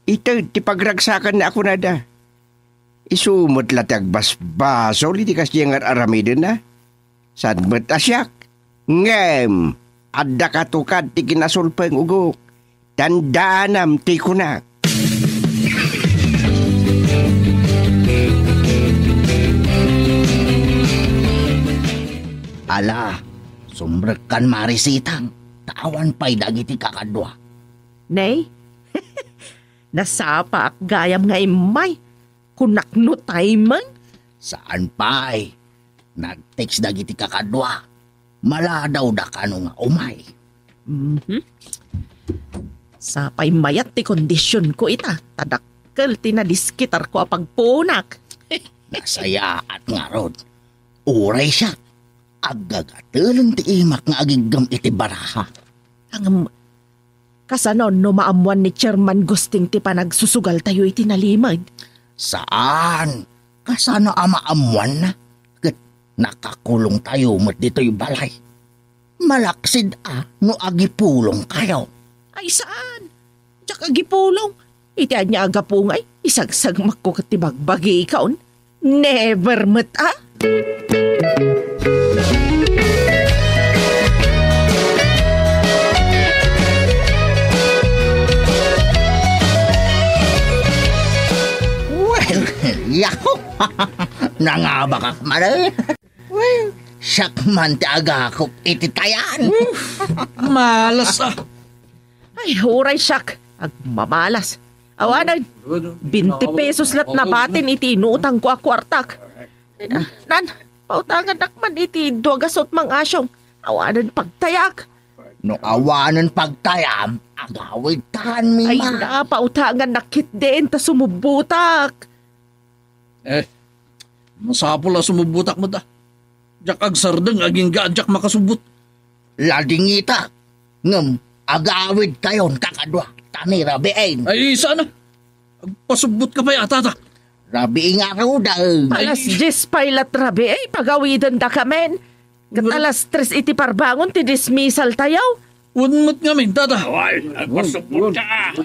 ited ti pagragsakanna a kunada. Isu met la ti agbasbasol iti kasdiay nga ar-aramidenna. Saan met a siak. Ngem, adda katukad ti kinasulpeng, ugok. Tandaanam ti kunak. Ala, sumrekkan marisitang, ta awan pay dagiti kakadua. Nay, nasapaak gayam nga immay. Kunak no timing? Saan pay. Nag-text dagiti kakadua. Maladawda kano nga umay. Mhm. Sapay mayat ti kondisionko ita, ta dakkel ti nadiskitarko a pagpunak. Nasayaat ngarud. Uray siak, aggagatelen ti imak nga agiggem iti baraha. Ngem, kasano no maammuan ni Chairman Gusting ti panagsusugaltayo iti nalimed? Saan. Kasano a maammuanna? Ket nakakulongtayo met ditoy balay. Malaksid a no agipulongkayo. Ay, saan? Diak agipulong. Iti ania a gapu nga isagsagmakko ket ti bagbagikon? Never met a? Well, yahoo! Nangabakak man, eh. Well, siak man ti agakop iti tayan. Malas, ah. Ay, uray siak, agmamalas. Awanen, twenty pesos lat nabatin iti inutangko a kuartak. Nan, pautangannak man iti dua gasut, Mang Asyong. Awanen pagtayak. No awanen pagtayam, agawidtan, Mima. Ay, na, pautangannak ketdin ta sumubbutak. Eh, masapul a sumubbutak met a. Diak agsardeng agingga a diak makasubbot. Ladingitak, ngem agawidkayon kakadua, ta ni rabiin. Ay, saan a? Agpasubbotka pay a, tata. Rabii ngaruden. Alas dies pay lat rabii, pagawidendakamin. Ket alas tres iti parbangon ti dismisaltayo. Wen met ngamin, tata. Ay, agpasubbot ka.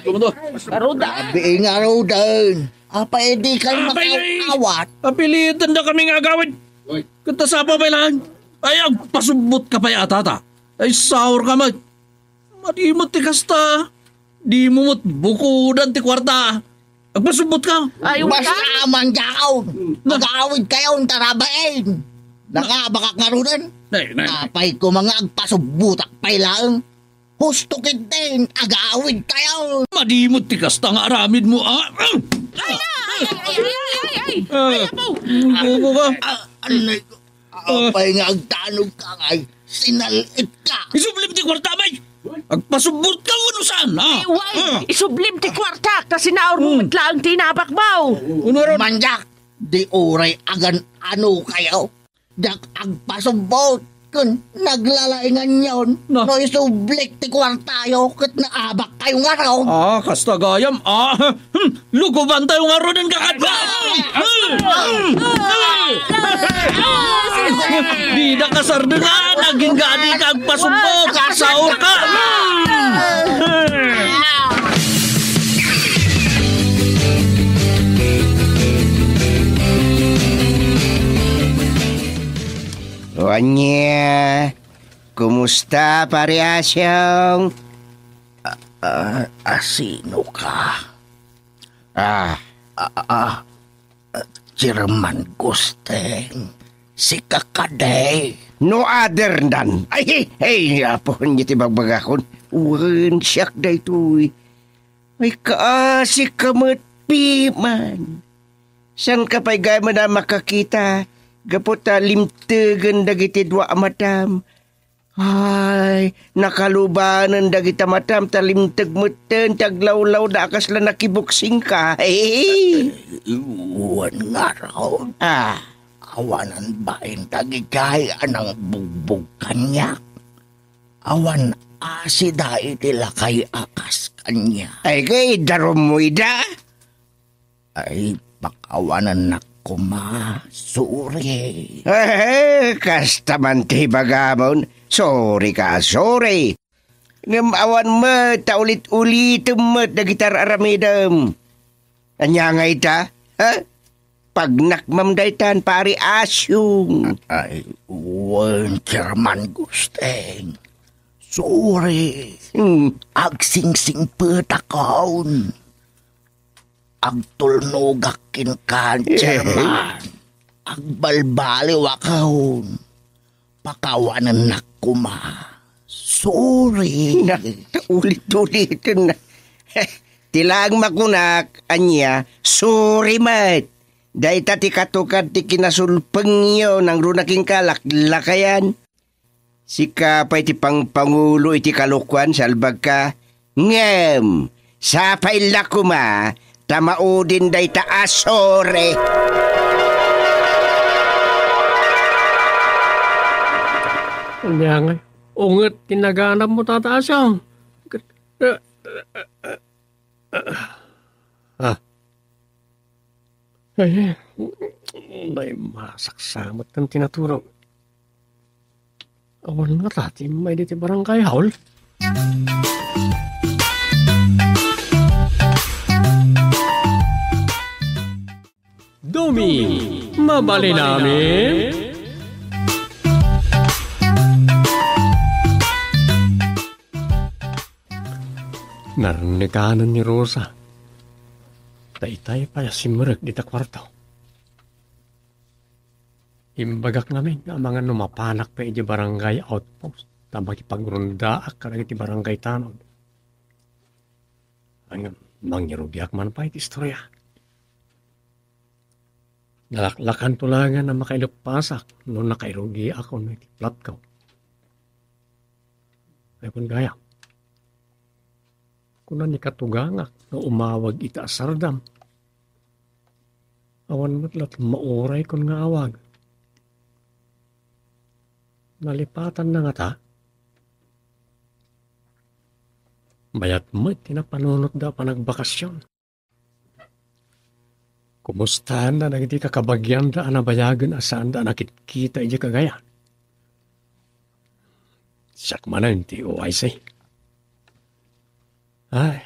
Karuda. Abi nga, Rodan. Apay, di kayo makawat. Apilitendakami nga agawid. Ket ta sapa pay laeng. Ay, agpasubbotka pay a, tata. Ay, saurka met. Madi met ti kasta. Dimo met bukodan ti kuarta. Agpasubbotka. Ay, basta man diaw. Agawidkayon ta rabiin. Nangabakak ngaruden. Nay, nay, nay. Apay koma nga agpasubbotak pay laeng. Husto ketdin, agawidkayon. Madi met ti kasta nga aramidmo, a? Ay, ay, ay, ay, ay, ay, ay. Ah. Ay, apo. Bubo ka. Ah, anay ko. Apay nga agtanogka ngay, sinal-itka. Isublim ti kuarta, bay. Agpasubbotka wenno saan, a? Ay, way. Ah. Isublim ti kuarta, ta sinaurmo met laeng ti inabakmo. Uno ron. Manyak, di uray agan-anokayo. Diak agpasubbot, Ken naglalaingan yon. Na- No isublik ti kuartayo ket naabak kayo ngarud. Ah, kasta gayam. Ah, hmm, luguban tayo ngarud, kakadwa. Dida kasardengan, agingga a dika agpasubbot, kasaurka. Ania, kumusta, Pari Asyong? Ah, ah, asino ka? Ah. Ah, ah, ah, Chairman Gusteng, sika kadi? No other than. Ay, hey, hey, apo, ania ti bagbagakon? Wen, siak daytoy. Ay, kaasi ka met, piman. Saan ka pay gayam a makakita? Gapu ta limtegen dagiti dua a matam. Ay, nakalubanen dagita matam ta limteg metten ti aglawlawda a kasla nakiboksingka. Ay. Wen ngarud. Ah. Awanen bain dagijay a nangbugbog kaniak. Awan asida iti lakay a kas kaniak. Ay, kay darummo ida? Ay, pakawanennak koma, sorry. Eh, kasta man ti ibagamon, sorry ka, sorry. Ngem awan met ta ulit-ulitem met dagiti ar-aramidem. Ania ngay ita? Ha? Pagnakmam daytan, Pari Asyong. Ay, wen, Chairman Gusteng. Sorry. Hmm. Agsingsingpetakon. Agtulnogak kenka, Chairman. Agbalbaliwakon. Pakawanennak koma. Sorry. Na, ulit-uliten na. Ti laeng makunak, ania, sorry met. Dayta ti katukad ti kinasulpengyo nangruna kenka, laklakayan. Sika pay ti pangpangulo iti kalokuan, salbagka. Ngem, sapay la koma ta maudin dayta a sore. Ania ngay, unget ti naganabmo, Tata Asyong? Ah. Ay, naimasaksamet ti naturog. Awan ngata ti immay ditoy barangay hall. Dumi, mabalin amin? Narnekanen ni Rosa. Ta itay pay a simrek dita kuarto. Imbagak ngamin nga amangan no mapanak pay idiay barangay outpost ta makipagrondaak kadagiti barangay tanod. Ngem mangirugiak man pay iti istoria. Nalaklakanto laengen a makaileppasak no nakairugiakon iti platko. Ay, kun gayam, kuna ni katugangak nga umawag ita a sardam. Awan met latta mauraykon nga awag. Nalipatanna ngata? Mayat met ti napanunotda a panagbakasyon. Kumustaanda dagiti kakabagianda a nabayagen a saanda a nakitkita idiay Cagayan? Siak manen ti O I C. Ay,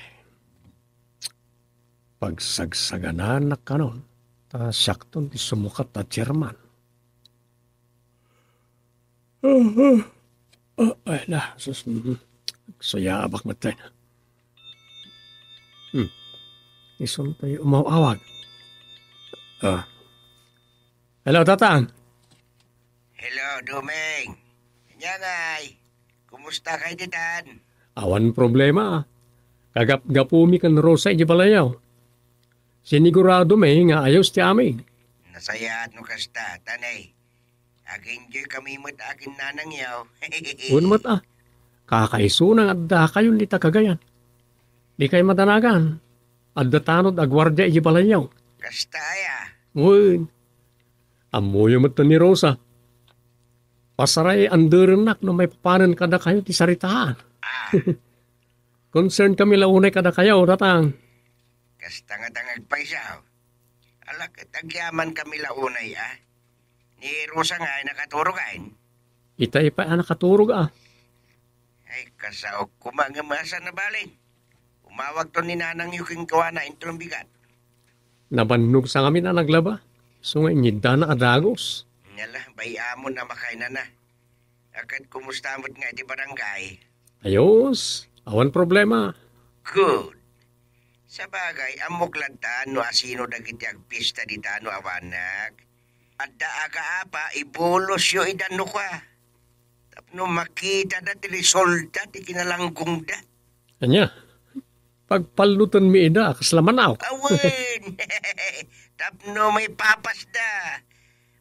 pagsagsagananak kanon, ta siakton ti sumukat a chairman. Ah, ah. Ah, ay, na, sus, mhm. Suyaabak met tayo. Hmm. Isun tayo umaw-awag. Ah. Hello, Tatang. Hello, Doming. Ania ngay? Kumusta kay ditan? Awan problema. Kagapgapumi ken Rosa iti balayaw. Sinigurado mi nga ayos ti amin. Nasayaat no kasta, tanay. Ag-enjoy kami met akin nanangyo. Wen met a. Kakaisuna nga addakayon dita Cagayan. Dikay madanagan. Adda tanod a guardia iti balayaw. Kasta aya? Wen. Ammoyo met ni Rosa. Pasaray anderennak no maipapanen kadakayo ti saritaan. Ah. Concern kami la unay kadakayo, Tatang. Kasta nga ta nga agpayso. Ala, ket agyaman kami la unay, a. Ni Rosa nga ay nakaturog, ay. Itay pay a nakaturog, a. Ay, kasaok koma ngem a saan a bale. Umawagto ni nanangyo kenkuana inton bigat. Nabannog sa ngamin a naglaba. Isu nga inyiddana a dagus. Ngala, bay-amon a makainana. A ket kumusta met nga iti barangay? Ayos. Awan problema. Good. Sabagay, ammok latta no asino dagiti agpista dita no awanak. Adda agaapa, ibulosyo ida no kua. Tapno makitada ti resulta ti kinalanggongda. Ania? Pagpallutenmi ida a kasla manaw. Awen! Tapno maipapasda.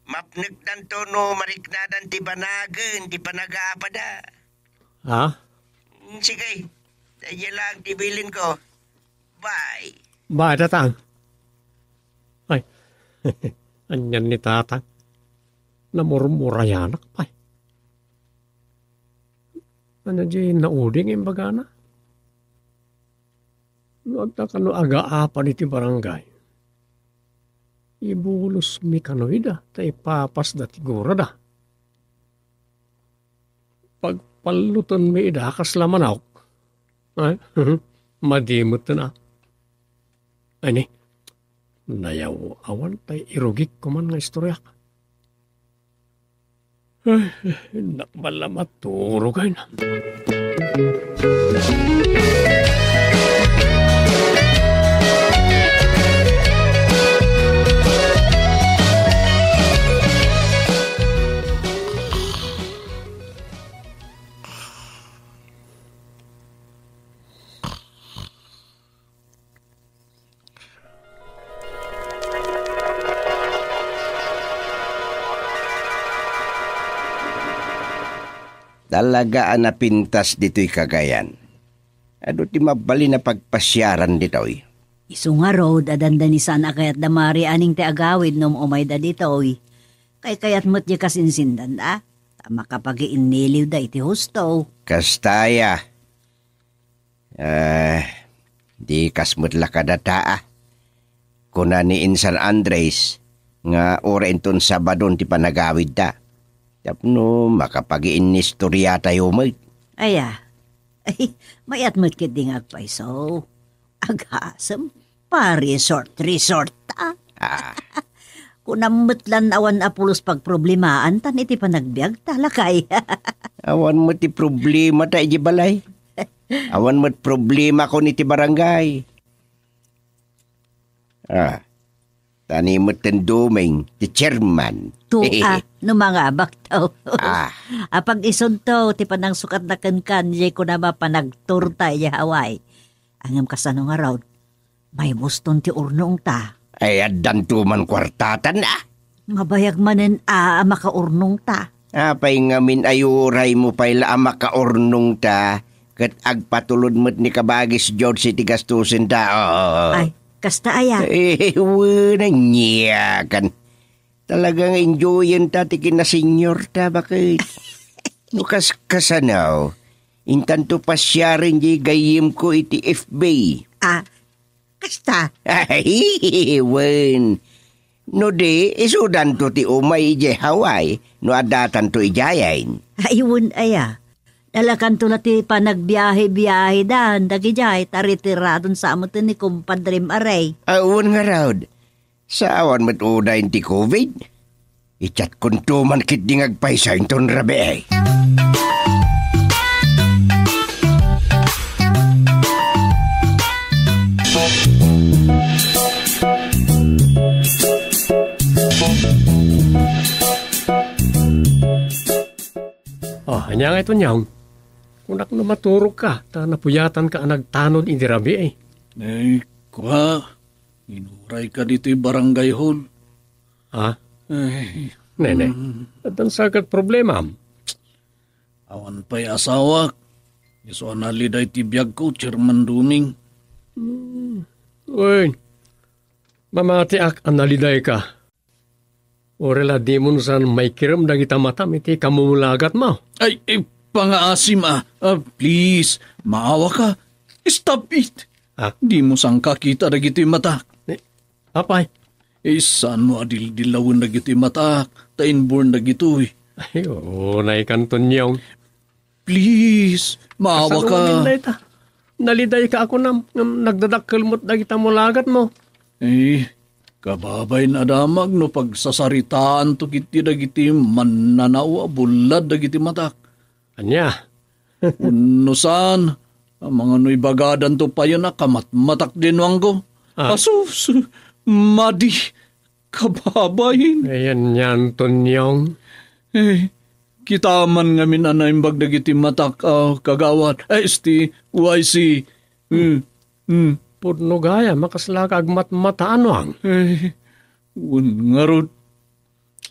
Mapnekdanto no mariknadan ti banagen ti panagaapada. Ha? Mm, sige. Daydiay lang ti bilinko. Bye. Bye, Tatang. Ay. Anian ni Tatang? Namurmurayanak pay. Ania diay naudi nga imbagana? No adda kano agaapa ditoy barangay, ibulosmi kano ida ta ipapasda ti gurada. Pagpallutenmi ida a kasla manok. Ay, madi metten a. Ay ni, nayaw-awan tay irugik koman nga istoriak. Ay, nakbala maturog ay na. Talaga a napintas ditoy Cagayan. Adu ti mabalin a pagpasiaran ditoy. Isu ngarud a dandani saan a kayat da Mari aning ti agawid no umayda ditoy. Kaykayat met diay kasinsindanda, ta makapagiinniliwda iti husto. Kasta aya. Ah, di kas met la kadata, a. Kuna ni Insan Andres nga uray inton Sabadon ti panagawidda. Tapno makapagiinnistoriatayo met. Aya. Ay, mayat met ketdi nga agpayso. Agasem, pa-resort-resort ta. Ah. Kunam met lan awan a pulos pagproblemaantan iti panagbiagta, lakay. Awan met ti problemata iti balay. Awan met problemakon iti barangay. Ah, ta ni metten Doming ti chairman. To, a, no mangabakto. Ah. Apag-isudto ti panangsukatna kenka, diay kunam a panagturta iti Hawaii. Ngem kasano ngarud? Maimuston ti urnongta. Ay, addanto man kuartatan, a. Mabayag manen a, a makaurnongta. Apay ngamin ay uraymo pay la a makaurnongta, ket agpatulod met ni Kabagis George iti gastusenda, oo. Ay, kasta aya? Eh, wen, aniakan. Talaga nga enjoyenta ti kinaseniorta, baket. No kas-, kasano, intanto pasiaren diay gayyemko iti F B. Ah, kasta? Ay, wen. No di, isudanto ti umay idiay Hawaii no addatanto idiayen. Ay, wen aya. Nalakanto la ti panagbiahe-biahedan dagidiay ta retiradon sa met ni kumpadrem a Rey. Ah, wen ngarud. Sa awan met unayen ti covid. I-chatkonto man ketdi nga agpayso inton rabii. Oh, ania ngay to, Nyong? Kunak no maturogka, ta napuyatanka a nagtanod iti rabii. Ay, kua, inurayka ditoy barangay hall. Ha? Ay, Nene, mm. Addan sa ket problemam? Awan pay asawak. Isu a naliday ti biagko, Chairman Doming. Hmm. Uy, mamatiak a nalidayka. Uray la dimon san maikirem dagita matam iti kamumulagatmo. Ay, eh, pangaasim, ah. Ah, please, maawaka. Stop it. Ah? Dimo san kakita dagiti matak. Eh, apay? Eh, saanmo a dildilawen dagiti matak, ta inborn dagitoy. Ay, unaykan, Tonyong. Please, maawa ka. Kasano ngamin dayta? Nalidayka a kunam, ngem nagdadakkel met dagita mulagatmo. Eh, kababain a damag no pagsasaritaanto ketdi dagiti mannanao a bullad dagiti matak. Ania? Wenno saan, amangan no ibagadanto payen a kamatmatak diay nuangko. Ah. Asus, madi, kababain. Ayan yan, Tonyong. Eh, kita man ngamin a naimbag dagiti matak a kagawad. Eh, esti, Y C. Hmm, hmm. Pudno gayam a kaslaka agmatmata a nuang. Eh, wen ngarud.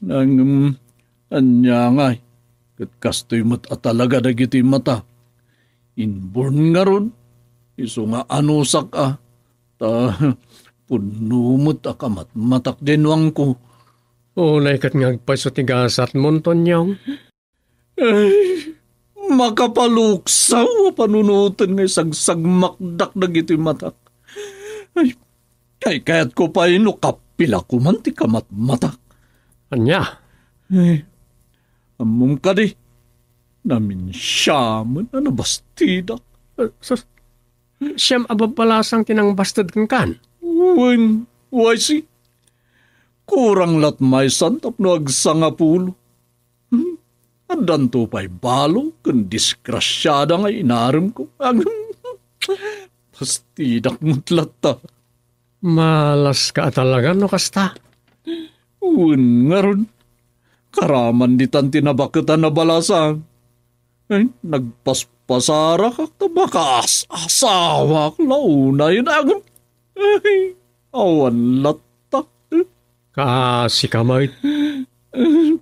Ngem, ania ngay, ket kastoy met a talaga dagiti matak. Inborn ngarud, isu nga anusak a, ta pudno met a kamatmatak diay nuangko. Unay ket nga agpayso ti gasatmon, Tonyong. Ay, makapaluksaw a panunoten nga isagsagmakdak dagiti matak. Ay, kaykayatko pay no kapila koman ti kamatmatak. Ania? Ay, ammom kadi, naminsiamen a nabastidak. Eh, sus, siam a babbalasang ti nangbasted kenkan? Wen, Y C. Kurang la't maysan tapno agsangapulo. Hmm? Addanto pay balo ken disgrasiada nga inaremko. Agam, bastidak met latta. Malas ka a talaga no kasta. Wen ngarud, karaman ditan ti nabaket a nabalasang. Ay, nagpaspasarakak ta makaas-asawak la unay. Agam, ay, awan latta. Kaasi ka met.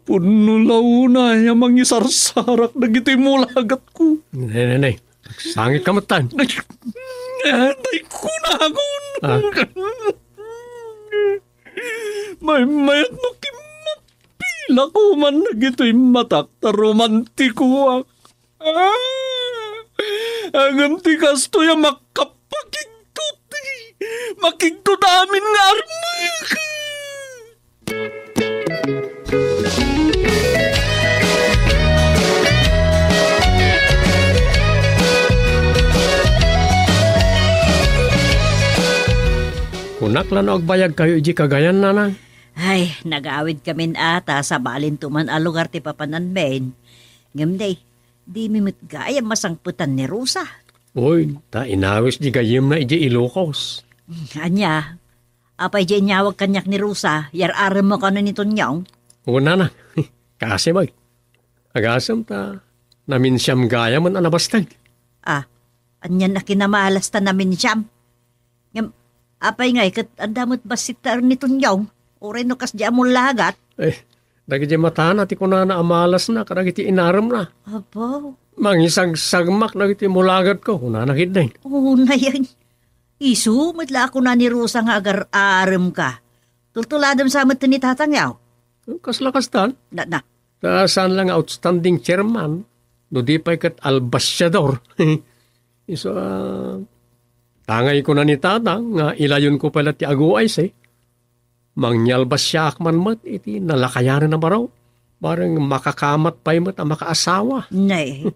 Pudno la unay a mangisarsarak dagiti mulagatko. Ne, ne, ne. Sangit ka met tan. Ay, kunakon. Ah. Maymayat no kimmat. Pila koman dagitoy matak ta romantikoak. Ah, agam ti kastoy a makapakigtot. Makigtot amin nga armek. Kunak la no agbayagkayo idiay Cagayan, nanang? Ay, nagawidkamin a ta sabalinto man a lugar ti papananmin. Ngem ne, dimi met gayam masangpetan ni Rosa. Oy, ta inawis di gayyemna idiay Ilocos. Ania, apay di inyawag kaniak ni Rosa, yar-aremmo kano ni Tonyong? Wen, nanang, kaasi met. Agasem ta naminsiam gayamen a nabasteg. Ah, anian a kinamalas ta naminsiam? Ngem, apay ngay ket adda met bassit ta ni Tonyong, uray no kasdi a mulagat? Eh, dagiti matana ti kunana a malasna kadagiti inaremna. Apo. Mangisagsagmak dagiti mulagatko, kunana ketdin. Unayen. Isu met la a kuna ni Rosa nga agar-aremka. Tultuladem sa met ni tatangyaw. Kasla kastan? Na, na. Ta saan la nga outstanding chairman, no di pay ket albasiador. Isu, ah, tangay kuna ni Tatang nga ilayonko pay la ti aguaysi. Mangyalbasiaak man met iti nalakayanan a barok. Bareng makakamat pay met a makaasawa. Nay.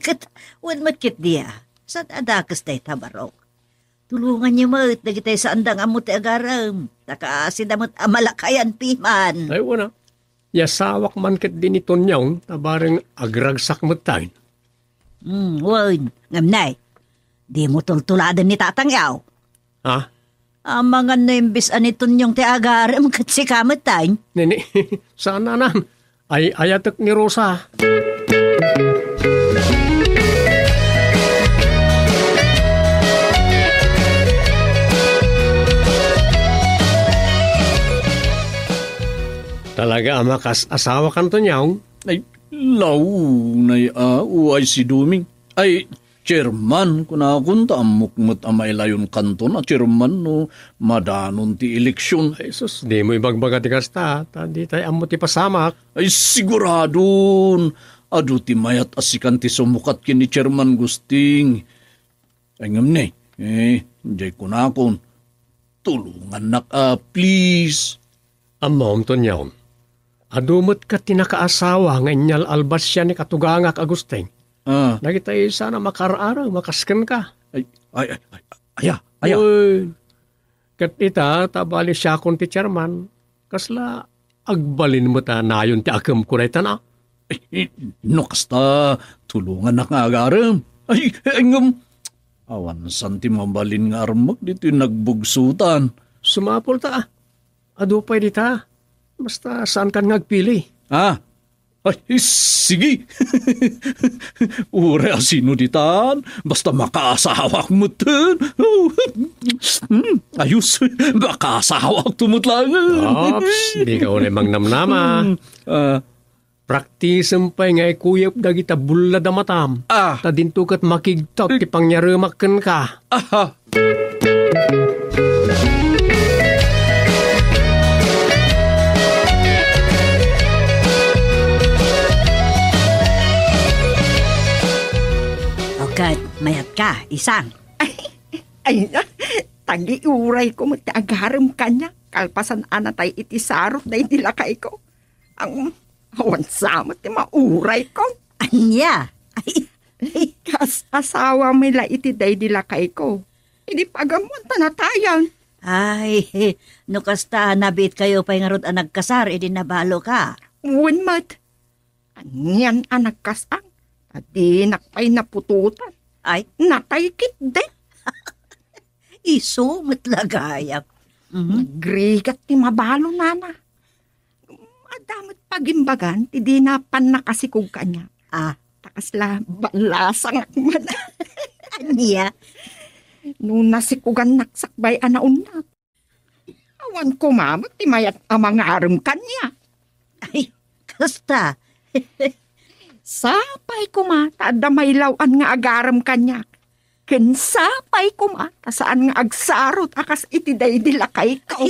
Ket, wen met ketdi a. Saan a dakes dayta barok? Tulonganyo met dagiti saanda nga ammo ti agarem. Ta kaasida met a malakayan piman. Ay, wen a. Yasawak man ketdi ni Tonyong, ta bareng agragsak met tayo. Hmm, wen, ngem nay, dimo tultuladen ni tatangyaw. Ha? Amangan no imbes a ni Tonyong ti agarem ket sika met tayo. Nini, saan, nanang? Ay-ayatek ni Rosa. Talaga a makas-asawa kanto, Nyong? Ay, launay a, uay si Duming. Ay, Chairman, kunakon, ta ammok met a mailayonkanton a chairman no madanon ti eleksion. Ay, sus, dimo ibagbaga ti kasta, ta ditay ammo ti pasamak. Ay, siguradon, adu ti mayat a sikan ti sumukat ken ni Chairman Gusting. Ay, ngem ne, eh, diay kunakon, tulongannak a, please. Ammom, Tonyo, adu met ket ti nakaasawa nga inyal-albasian ni katugangak a Gusting. Ah. Dagitay sana makaar-arem a kas kenka. Ay, ay, ay, ay, aya, aya. Uy, ket ita, ta bali siakon ti chairman, kasla agbalin met a nayon ti akemko dayta na? Eh, eh, no kasta, tulongannak nga agarem. Ay, eh, ngem, awan san ti mabalin nga armek ditoy nagbugsutan. Sumapul ta, ah. Adu pay dita. Basta saankan nga agpili. Ah, ay, sige. Uray a sino ditan, basta makaasawak metten. Hmm, ayos, makaasawak to met laeng. Ops, dika unay mangnamnama. Hmm, ah. Praktisem pay nga ikuyep dagita bullad a matam. Ah. Ta dinto ket makigtot ti pangyaremak kenka. Aha. O ket, mayat ka, Isang. Ay, ay, tagiurayko met ti agarem kaniak, kalpasan a natay iti sarot daydi lakayko. Ang, awan sa met ti maurayko. Ania? Ay, ay. Kas-asawa met la iti daydi lakayko. Idi pagamuan ta natayan. Ay, no kasta, nabiit kayo pay ngarud a nagkasar idi nabalo ka. Wen met. Anian a nagkasang, ta dinak pay naputotan. Ay. Natay ketdi. Isu met la gayam. Mhm. Nagrigat ti mabalo, nana. Adda met pagimbagan ti dina pannakasikog kaniak. Ah. Ta kasla ballasangak man. Ania? No nasikugannak sakbay a naunnak. Awan koma met ti mayat a mangarem kaniak. Ay, kasta. Sapay koma ta adda mailaw-an nga agarem kaniak. Ken sapay koma ta saan nga agsarot a kas iti daydi lakayko.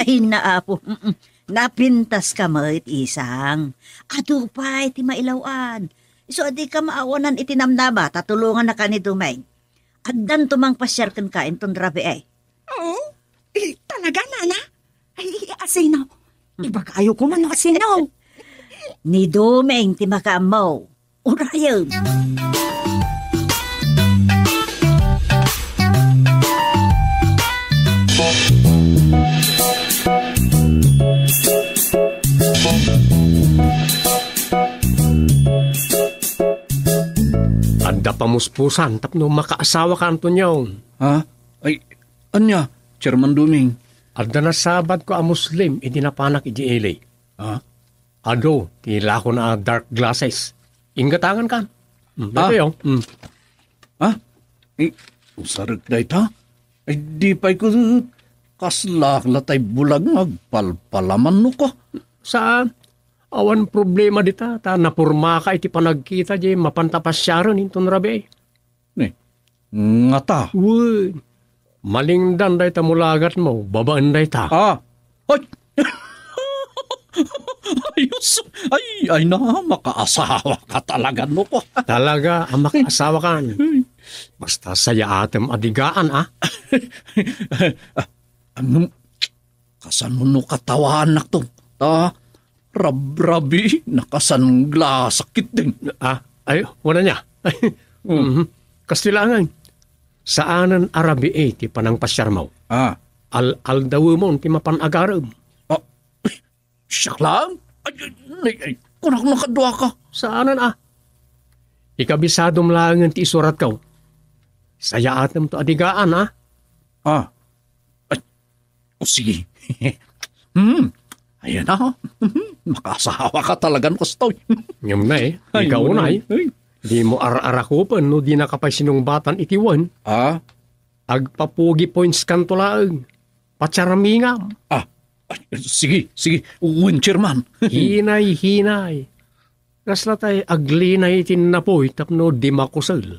Ay, naapo. Mm-mm. Napintas ka met, Isang. Adu pay ti mailaw-an. Isu a dika maawanan iti namnama ta tulongannaka ni Dumeng. Addanto mangpasiar kenka inton rabii. Oh? Eh, talaga, nana? Ay, asino? Ibagayo koma no asino. Ni Doming ti makaammo. Urayem. Adda pamuspusan tapno makaasawaka, Antonio. Ha? Ay, ania, Chairman Doming? Adda nasabadko a Muslim idi napanak idiay L A. Ha? Adu ti ilakona a dark glasses. Inggatangan kan. Hmm, ah. Daytoy, oh. Hmm. Ha? Eh, usarek dayta? Ay, di pay ko kasla la tay bulag nga agpalpalaman no ka. Saan? Awan problema dita, ta napurmaka iti panagkita di mapanta pasiaren inton rabii. Ni, ngata? Wen, malingdan dayta mulagatmo, babaen dayta. Ah, ay! Ayos! Ay, ay na, makaasawa ka talaga, no? Talaga, a makaasawa kan. Ay. Basta sayaatem a digaan, ah. Ano? Kasano no katawaannakto? Ta, rabrabi, nakasanglasak ketdin. Ah, ay, wala niya. Hmm. Mhm. Kastilangan, saanen a rabii ti panangpasiarmo. Ah. Al-aldawemon ti mapan agarem. Ah, siak lang? Ay, ay, ay, ay, kunak nakaduaka. Saanen, ah. Ikabisadom laengen ti isuratko. Sayaatem to a digaan, ah. Ah. Ay, o, sige. Hmm. Ayan na. Makaasawa ka talaga no kastoy. Ngem na eh. Ay, ikaw na eh. Ay. Di mo ar-arakupen no di na ka pay sinungbatan iti wen. Ah? Agpapugi points kanto laeng. Patsarmingam. Ah, ay, sige, sige. Wen, chairman. Hinay, hinay. Kasla tay aglinay iti napoy tapno di makusel.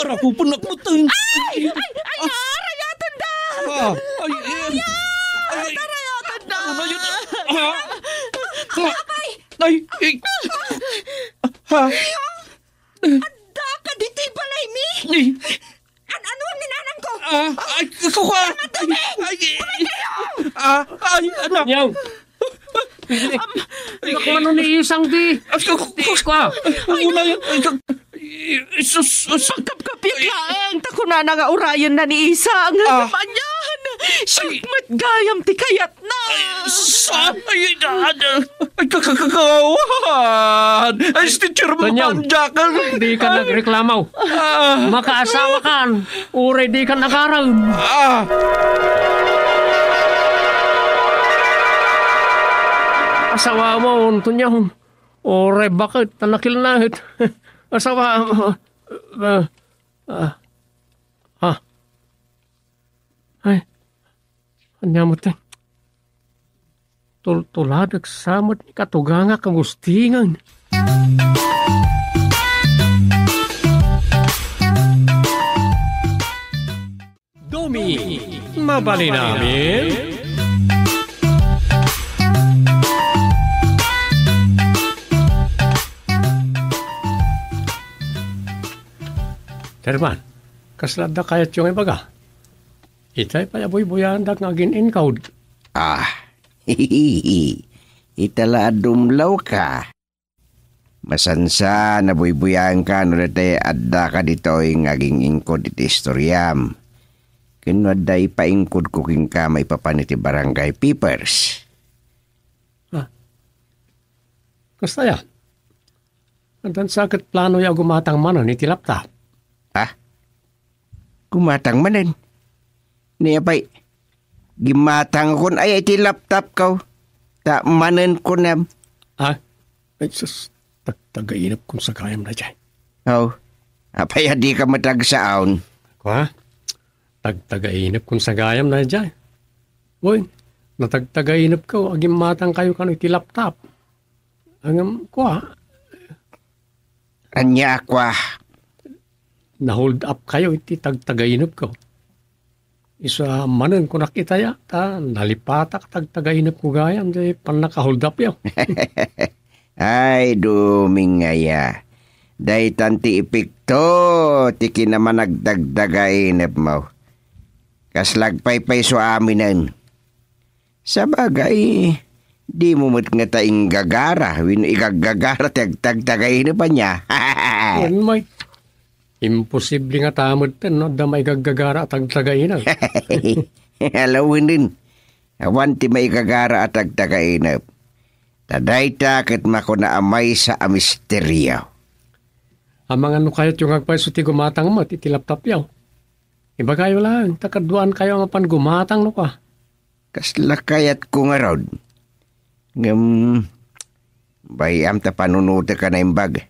Arakupennak metten. Ay! Ay! Ay! Arayatenda! Ah, ay, eh, ay, ay, arayatenda! Arayat-, ah, ah, Apay! Ay, eh, ha? Adda ka ditoy balaymi? Ay. An-ano ni nanangko? Ah, ay, kukuha. Ay, ay, Ah, ay, anak. Nyang. Am, Ay, mano ni Isang di. Ay, ku-, ku-, Di ko, ah. Una yan. Ay, ku-, Jesus, Jesus. Pagkapkapit laeng, ta kunana nga urayenna ni Isang. Ah. Manyan, siak met gayam ti kayatna. Ay, sa-, ay, ay, ay, ay, ka-, ka-, kakawan. Ay, si Teacher Tanyag, Manjakan. Di ka nagreklamo. Ah. Makaasawa kan. Uray di ka nagaram. Ah. Asawa mo, Antonio. Uray baket, ta nakilnahit. Asawa mo. Ah, ah. Ah. Ay. Anya mo, te? Tultuladek sa met ni katugangak a gustingan. Domi, mabalin amin? Herman, kasla adda kayatyo nga ibaga? Itay pay a buybuyaandak nga agin-inkod. Ah, ita la a dumlaw ka. Masansa, nabuybuyaanka no datay adda ka ditoy nga agin-inkod iti istoriam. Ken no adda ipainkodko kenka maipapan iti barangay papers. Ah. Kasta ya. Addan sa ket plano ya gumatang manen iti laptop. Ah? Gumatang manen. Ni apay, gimatangkon aya iti laptop ko. Ta manen kunam. Ah? Ay, sus, tag-, tagainep kun sagayam na dyan. Oh, apay a di ka matagsaon? Kwa? Tag-, tagainep kun sagayam na dyan. Uy, natagtagainep ko, agimmatang kayo kano iti laptop. Ngem, kua. Ania, kua? Na-hold up kayo iti tagtagainep ko. Isu a manen kunak itaya, ta nalipatak tagtagainep ko gayam, di pannaka-hold up yo. Ay, dumingaya. Daytan ti epekto ti kinamanagdagdagainep mo. Kasla agpaypayso aminen. Sabagay, dimo met ngata inggagara wenno igaggagara ti agtagtagainep ania. Wen, Mike. Imposible ngata metten no adda maigaggagara a tagtagainep. Alawenen, awan ti maigagara a tagtagainep. Ta dayta ket makuna a maysa a misterio. Amangan no kayatyo nga agpayso ti gumatang met iti laptopyo. Ibagayo laeng, ta kaduaankayo a mapan gumatang no kua. Kasla kayatko ngarud. Ngem, bay-am ta panunotek a naimbag.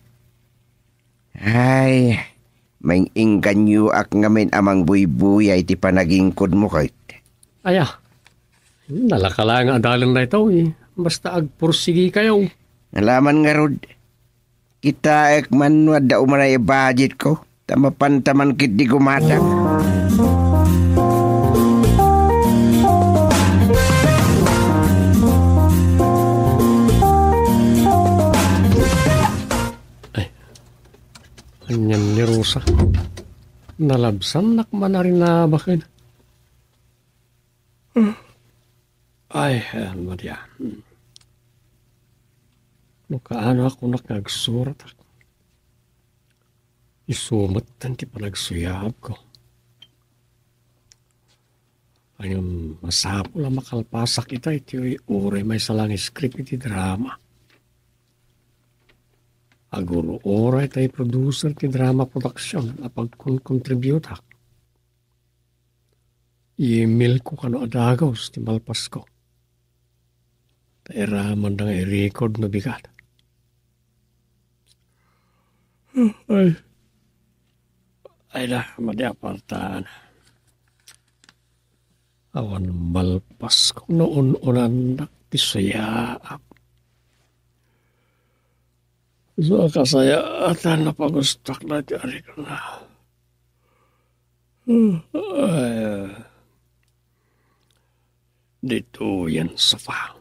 Ay, maing-inganyoak ngamin a mangbuybuya iti panagingkodmo ket. Aya, nalaka laeng nga adalen daytoy, basta agpursigikayo. Nalaman ngarud, kitaek man no adda umanay a budget ko, ta mapanta man ketdi gumatang. Ay, anian ni Rosa? Nalabsannak man a rinabaken. Ay, Alma Dia. No kaano a kunak nga agsuratak, isu metten ti panagsuyaabko. Ngem masapul a makalpasak ita iti uray maysa la nga script iti drama. Agur-uray ta i-producer ti drama production a pagkonkontributak. I-email ko kano a dagus ti malpasko. Ta iramanda nga i-record no bigat. Ay. Ay da, madi apartan. Awan malpasko no un-unannak ti suyaak. Isu a kasayaatan a pagustak daytoy a rikna. Ay, ditoyen sa pa.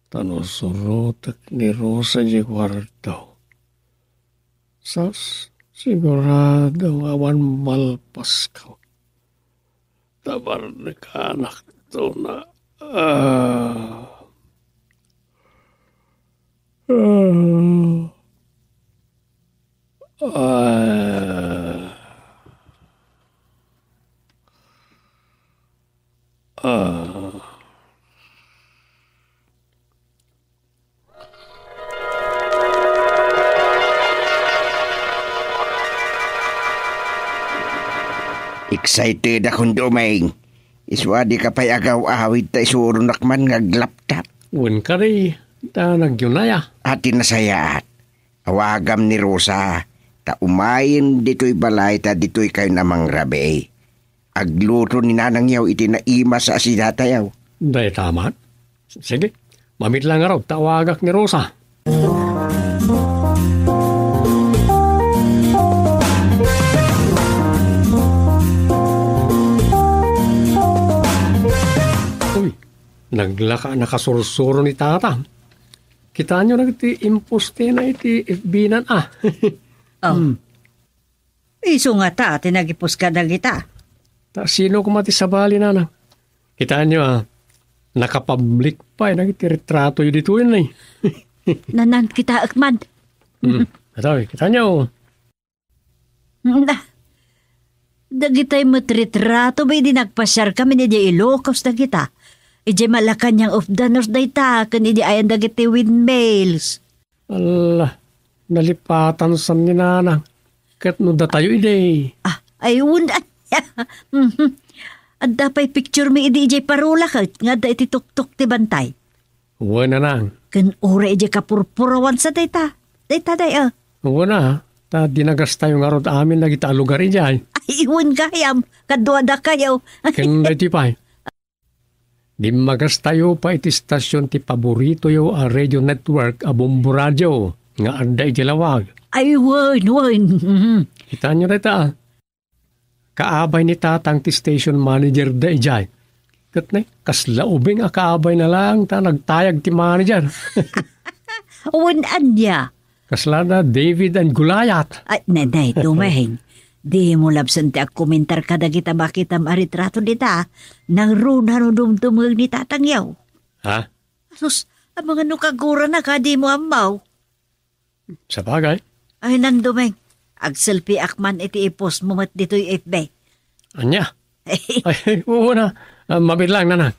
Ta no surotek ni Rosa di kuarto, sas, sigurado nga awan malpasko. Ta barnekanak Kristo na. Ah. Ah. Ah. Ah. Excited akon, Domeng. Isu a dika pay agaw-awid ta isuronak man nga aglaptap. Wen kadi, ta nagyunaya. Ati nasayaat. Awagam ni Rosa, ta umayen ditoy balay ta ditoy kayo a mangrabii. Agluto ni nanangyaw iti naimas a asidatayaw. Dayta man. Sige, mamit lang ngarud ta awagak ni Rosa. Uy, naglaka, nakasursuro ni Tata. Kitaenyo dagiti impostena iti F B-na, a. Oh. Hmm. Isu ngata ti nag-ipos kadagita. Ta sino koma ti sabali, nanang? Kitaenyo, a, nakapablik pay dagiti retratoyo ditoyen, a. Nanang, kitaek man. Hmm. Atoy, kitaenyo. Na, dagitay met retrato, bay, idi nagpasiarkami idiay Ilocos dagita. Idiay Malacañang of the North dayta, ken idiay ayan dagiti windmills. Ala, nalipatan san ni nanang. Ket no datayo idi? Ah, ay, wen, ania. Mhm. Adda pay picture mi idi idiay Parola ket nga adda iti tuktok ti bantay. Wen, nanang. Ken uray idiay kapurpurawan sa dayta. Dayta, day, a. Wen a, ta dinagastayo ngarud amin dagita a lugar idiay. Ay, wen gayam, kaduadakayo. Ken daytoy pay. Dimmagastayo pay iti stasyon ti paboritoyo a radio network a Bombo Radio nga adda iti lawag. Ay, wen, wen. Mhm. Kitaenyo dayta, a. Kaabay ni Tatang ti station manager da idiay. Ket ne, kasla ubing a kaabayna laeng ta nagtayag ti manager. Wen, ania? Kasla da David and Goliath. Ay, ne, ne, Domeng. Dimo labsen ti agkomentar kadagita makitam a retrato dita. Nangruna no dumdumngeg ni Tatangyaw. Ha? Sus, amangan no kagurana ka, dimo ammo. Sabagay. Ay, Nang Domeng, agselfiak man iti i-post mo met ditoy F B. Ania? Ay, wen a. Ah, mamit lang, nanang.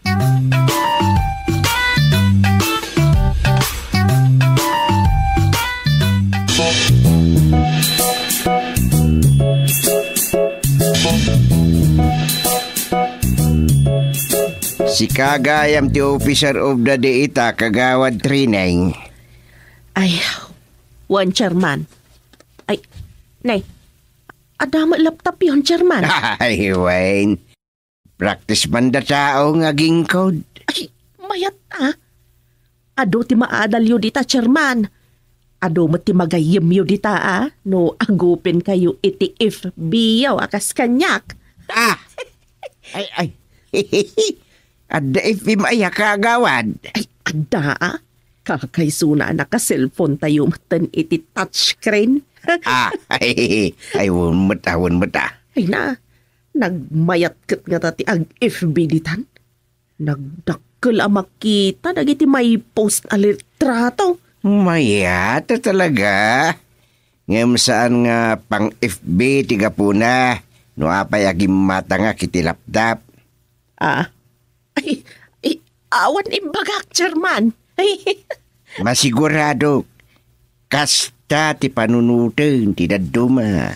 Sika gayam ti officer of the day ita, Kagawad Trineng. Ay, wen, Chairman. Ay, ne, adda met laptopyon, Chairman. Ay, wen. Practice man da tao nga agingkod. Ay, mayat a. Adu ti maadalyo dita, Chairman. Adu met ti magayyemyo dita, a, no agupenkayo iti F B-yo a kas kaniak. Ah! Ay, ay. Adda F B met aya, Kagawad? Ay, adda, a. Kakaisuna a naka-cellphone tayo metten iti touchscreen. Ah, ay, ay, wen met a, wen met a. Ay na, nagmayat ket ngata ti ag-F B ditan. Nagdakkel a makita dagiti maipost a litrato. Mayat a talaga. Ngem saan nga pang-F B ti gapuna no apay a gimmatangak iti laptop. Ah, ay, ay, awan imbagak, Chairman. Ay. Masiguradok, kasta ti panunoten ti dadduma.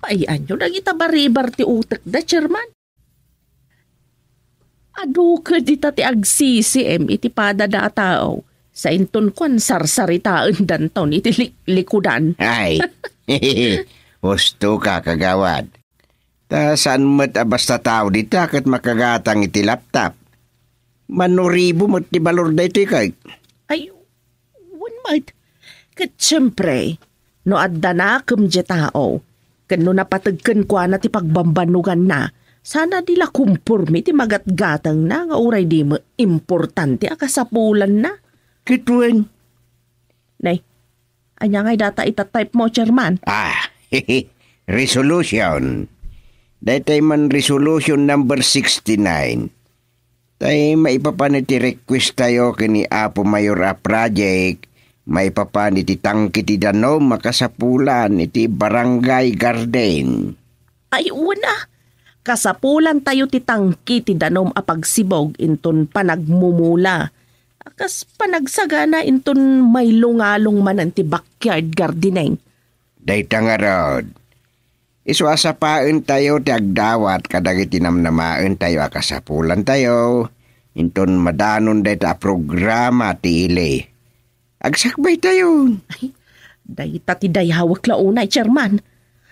Ay, ania dagita baribar ti utekda, Chairman? Adu kadi ta ti agsisiem iti padada a tao, sainton kuan sarsaritaendanton iti lik-, likudan. Ay, husto ka, Kagawad. Ta saan met a basta tao dita ket makagatang iti laptop. Mano ribu met ti balor daytoy, kay? Ay, wen met. Ket siempre, no adda nakem diay tao, ken no napateg kenkuana ti pagbambannoganna, saan a di la komporme ti magatgatangna nga uray di met importante a kasapulanna. Ket wen. Nay, ania ngay data ita type mo, Chairman? Ah, resolution. Daytoy man resolution number sixty-nine. Tay maipapan iti request tayo ken ni Apo Mayor a project, maipapan iti tangke ti danum a kasapulan iti Barangay Garden. Ay, una, kasapulan tayo ti tangke ti danum a pagsibog inton panagmumula. Kas panagsagana inton mailungalong manen ti backyard gardening. Dayta ngarud, isu a sapaentayo ti agdawat kadagiti namnamaentayo a kasapulantayo, inton madanon dayta a programa ti ili. Agsakbaytayon. Ay, dayta ti dayawek la unay, Chairman.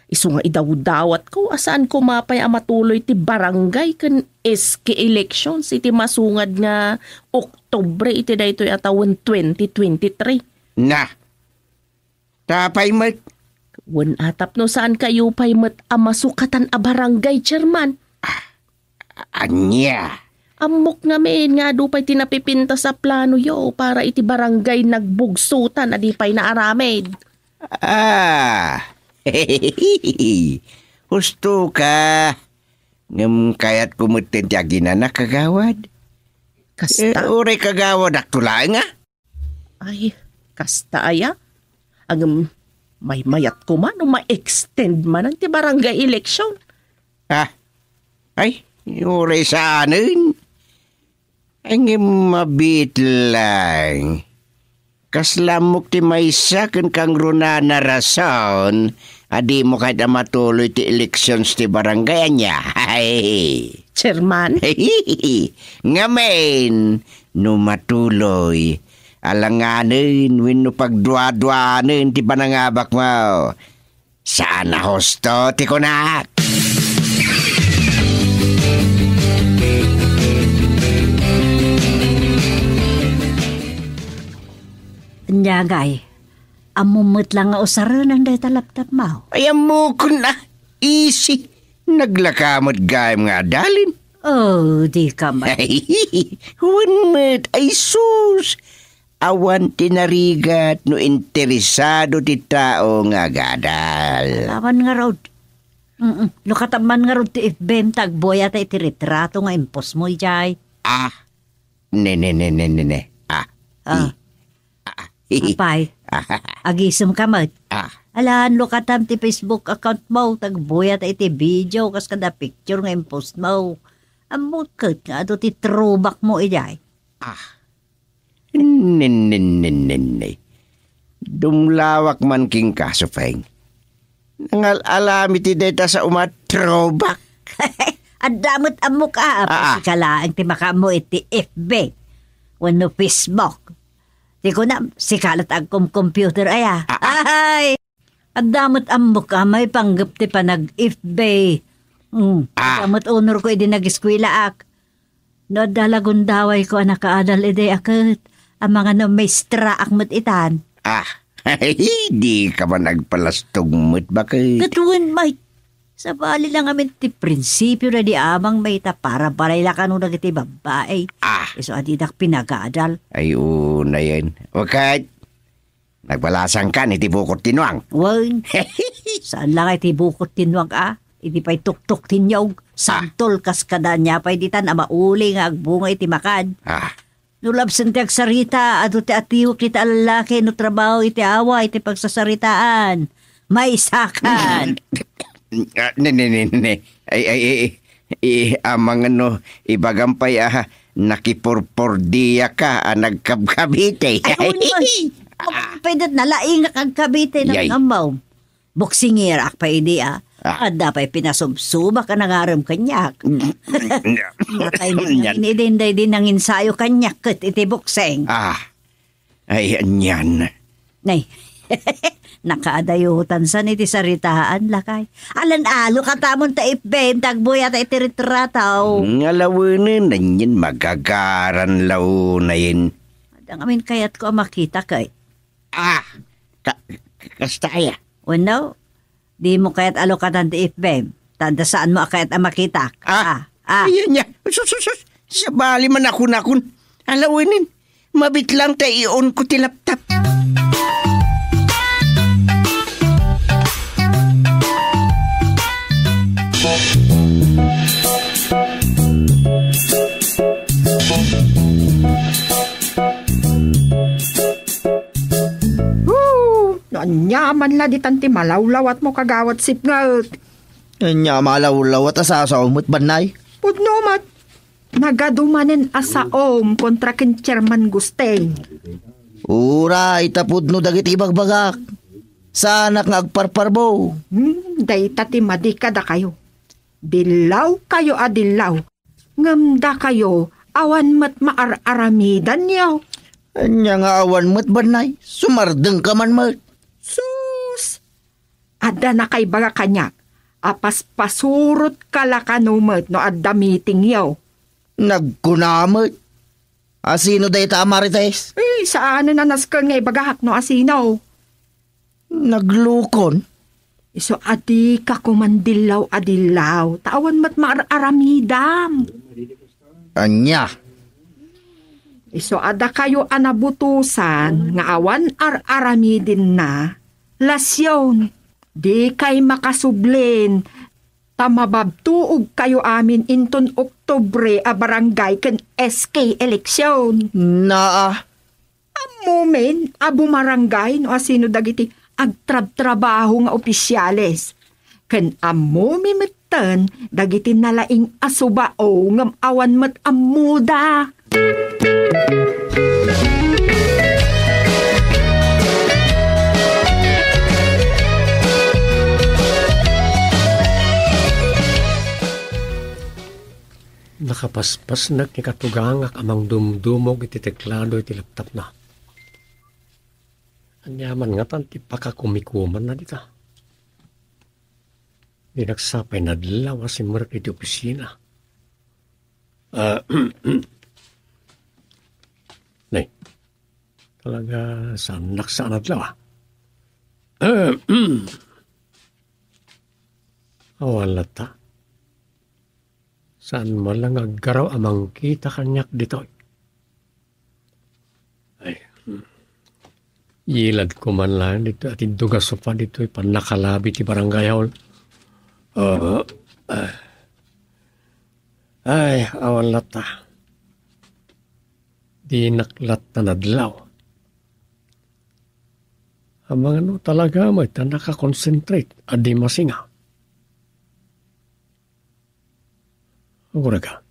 Isu nga idawdawatko a saan koma pay a matuloy ti barangay ken S K elections iti masungad nga Oktubre iti daytoy a tawen twenty twenty-three. Na, ta pay met? Wen a tapno saan kayo pay met a masukatan a barangay chairman. Ah, ania? Ammok ngamin nga adu pay ti napipintas a plano yo para iti barangay nagbugsutan a di pay naaramid. Ah, husto ka. Ngem kayatko metten ti aginana, kagawad. Kasta? Eh, uray kagawad, akto laeng, ah. Ay, kasta aya? Ngem, maymayat koma no ma-extend manen ti barangay election. Ah, ay, uray saanen. Ay, ngem mabiit lang. Kasla ammok ti maysa ken kangrunana rason a dimo kayat a matuloy ti elections ti barangay, ania? Ay. Chairman? Ngamin, no matuloy, alanganen wenno pagduaduanen ti panangabakmo. Saan a husto ti kunak. Ania ngay, ammom met la nga usarenen dayta laptopmo? Ay, ammokon a. Easy. Naglaka met gayam nga adalen. Oh, di ka man. Wen met, ay sus! Awan ti narigat no interesado ti tao nga agadal. Awan ngarud. Mm-mm. Lukatam man ngarud ti F B M ta agbuayata iti retrato nga impostmo idiay. Ah. Ne, ne, ne, ne, ne, ne. Ah. Ah. I. Ah. Apay, agisem ka met. Ah. Alan, lukatam ti Facebook account mo, ta agbuayata iti video, kas kada picture nga impostmo. Ammok ket nga adu ti throwback mo idiay. Ah. Nen, nen, nen, nen, ne. Dumlawak man kenka, Supeng. Nangal-alam iti dayta sa umat throwback. Adda met ammok a, ah, ah, sika laeng ti makaammo iti F B wenno Facebook. Ti kunam, sika la't agkom-computer aya. Ah, ah. Ay! Adda met ammok a maipanggep ti panag-F B. Mm, ah, adda met honor ko idi nag-eskuelaak. No adda la gundawayko a nakaadal idi a ket, amangan no maestraak met itan. Ah, di ka man agpalastog met, baket. Ket wen, Mike, sabali la ngamin ti prinsipio daydi amang mayta para balay la kano dagiti babbai. Ah. Isu a didak pinagadal. Ay, unayen. Wakat, nagbalasangkan iti bukot ti nuang. Wen, saan la nga iti bukot ti nuang, a? Idi pay tuktok ti niyog, ah, santol kas kada ania pay ditan a mauli nga agbunga iti makad. Ah. No labsen ti agsarita, adu ti atiwek dita a lallaki, no trabaho iti awa, iti pagsasaritaan. Maysakan. Ah, ne, ne, ne, ne. Ay, ay, ay, ay, amangan no, ibagam pay, ah, nakipurpurdia ka, ah, nagkabkabite. Ay, wen, wen. Pwede nalaing nga kagkabite, yay, nangammaw. Boksingera ak pay idi, ah. Ah. Adda pay pinasubsubak a nangarem kaniak. Nakay, idi daydi nanginsayo kaniak ket iti boksing. Ah. Ay, anian. Nay. Nakaadayotan san iti saritaan, lakay. Alan-alo katamon ta F B M, ta agbuyata iti retrato. Nga lawenen, anian magagaran la unayen. Adda ngamin kayatko a makita kay. Ah, ka-, kasta aya? Wenno, dimo kayat a lukatan ti F B M? Ta adda saanmo a kayat a makitak. Ah, ah, ah. Ayan niya. Sus, sus, sus. Sabali man ako nakon. Alawenen, mabitlang ta i-on ko ti laptop. Ania man la ditan ti malawlawatmo, Kagawad Sipnget? Ania malawlawat a sasaom met, Bannay? Pudno met. Nagadu manen a saom kontra ken Chairman Gusting. Uray, ta pudno dagiti ibagbagak. Saanak nga agparparbo. Hmm, dayta ti madi kadakayo. Dillawkayo a dillaw. Ngem dakayo, awan met maar-aramidanyo. Ania nga awan met, Bannay? Sumardengka man met. Sus! Adda nakaibaga kaniak a paspasurotka la kano met no adda meetingyo. Nagkuna met. Asino dayta a Marites? Eh, saanen a nasken nga ibagak no asino. Naglukon? Isu a dika koman dillaw a dillaw, ta awan met maar-aramidam. Ania? Isu a dakayo a nabutosan nga awan ar-aramidenna, lasyon, dikay makasublin, ta mababtuogkayo amin inton Oktubre a barangay ken S K eleksyon. Naa. Ammomin a bumarangay no asino dagiti agtrabtrabaho nga opisyales. Ken ammomi metten dagiti nalaing a subao ngem awan met ammoda. Nakapaspasnek ni katugangak a mangdumdumog iti teklado iti laptopna. Ania man ngatan ti pakakumikumanna dita? Dinak sapay nadlaw a simrek iti opisina. Ah, nay, talaga saannak saan adlaw, ah. Awan latta. Saan man la nga aggaraw a mangkita kaniak ditoy. Ay, hmm. Yilad ko man lang ditoy, atiddog a sofa ditoy, pannakalabi ti barangay hall. Ah, ah. Ay, awan latta. Dinak latta nadlaw. Amangan no talaga met ta nakakonsentrate a di masinga. Agurayka.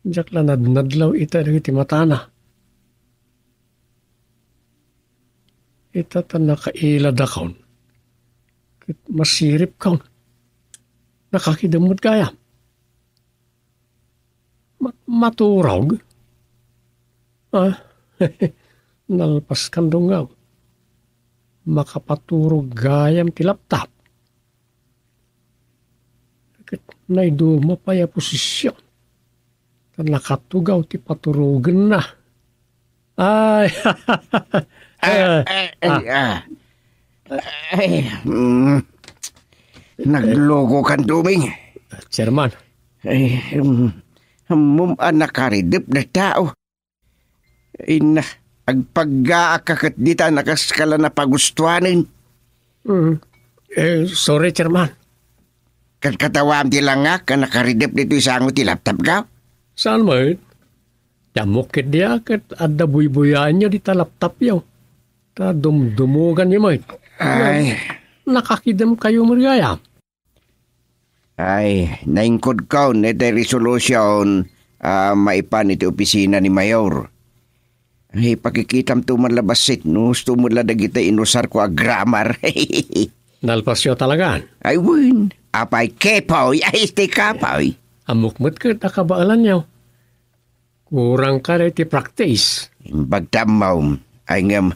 Diak la nadnadlaw ita dagiti matana. Ita ta nakailadakon. Ket masiripkon. Nakakidem met gayam. Ma-, maturog? Ah, nalpaskan dungngaw. Makapaturog gayam ti laptop. Ket naiduma pay a posisyon. Ta nakatugaw ti paturogenna. Ay, Ah, ah, ay, ah. Ay, mm. Naglukokan, Doming. Chairman. Ay, mm. Ammom a nakaridep da tao. Inna, agpaggaak ka ket dita nakaskala na pagustuanen. Mm. Eh, sorry, Chairman. Ket katawaam ti langak a nakaridep ditoy sango ti laptop ka? Saan met? Ti ammok ket dia ket adda buybuyaenyo dita laptopyo. Ta dumdumuganyo met. Ay. Nakakidemkayo met gayam. Ay, naingkodkon iti resolution a maipan iti opisina ni Mayor. Ay, pakikitam to man la bassit, no? Husto met la dagiti inusarko a grammar. Nalpasyo talaga? Ay, wen. Apay, kapoy. Ay, isti kapoy. Ammok met ket a kabaelanyo. Kurang kada iti practice. Imbag ta ammom. Ay ngem,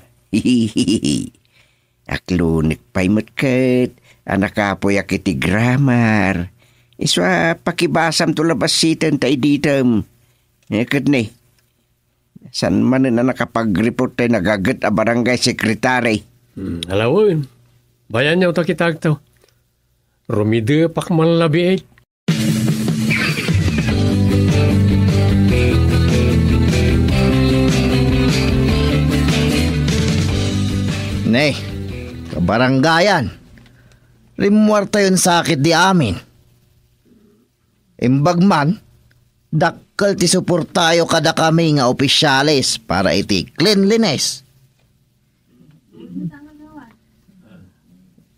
aklonek pay met ket a nakapuyak iti grammar. Isu a pakibasam to la bassiten ta iditem. Eh, ket ni, saan manen a nakapagreport tay nagaget a barangay secretary? Hmm, alawen. Bayanyo ta kita agto. Rumidepak man labiit. Ne, kabarangayan, rimmuartayon sakit di amin. Imbag man, dakkel ti suportayo kadakami nga opisyales para iti cleanliness.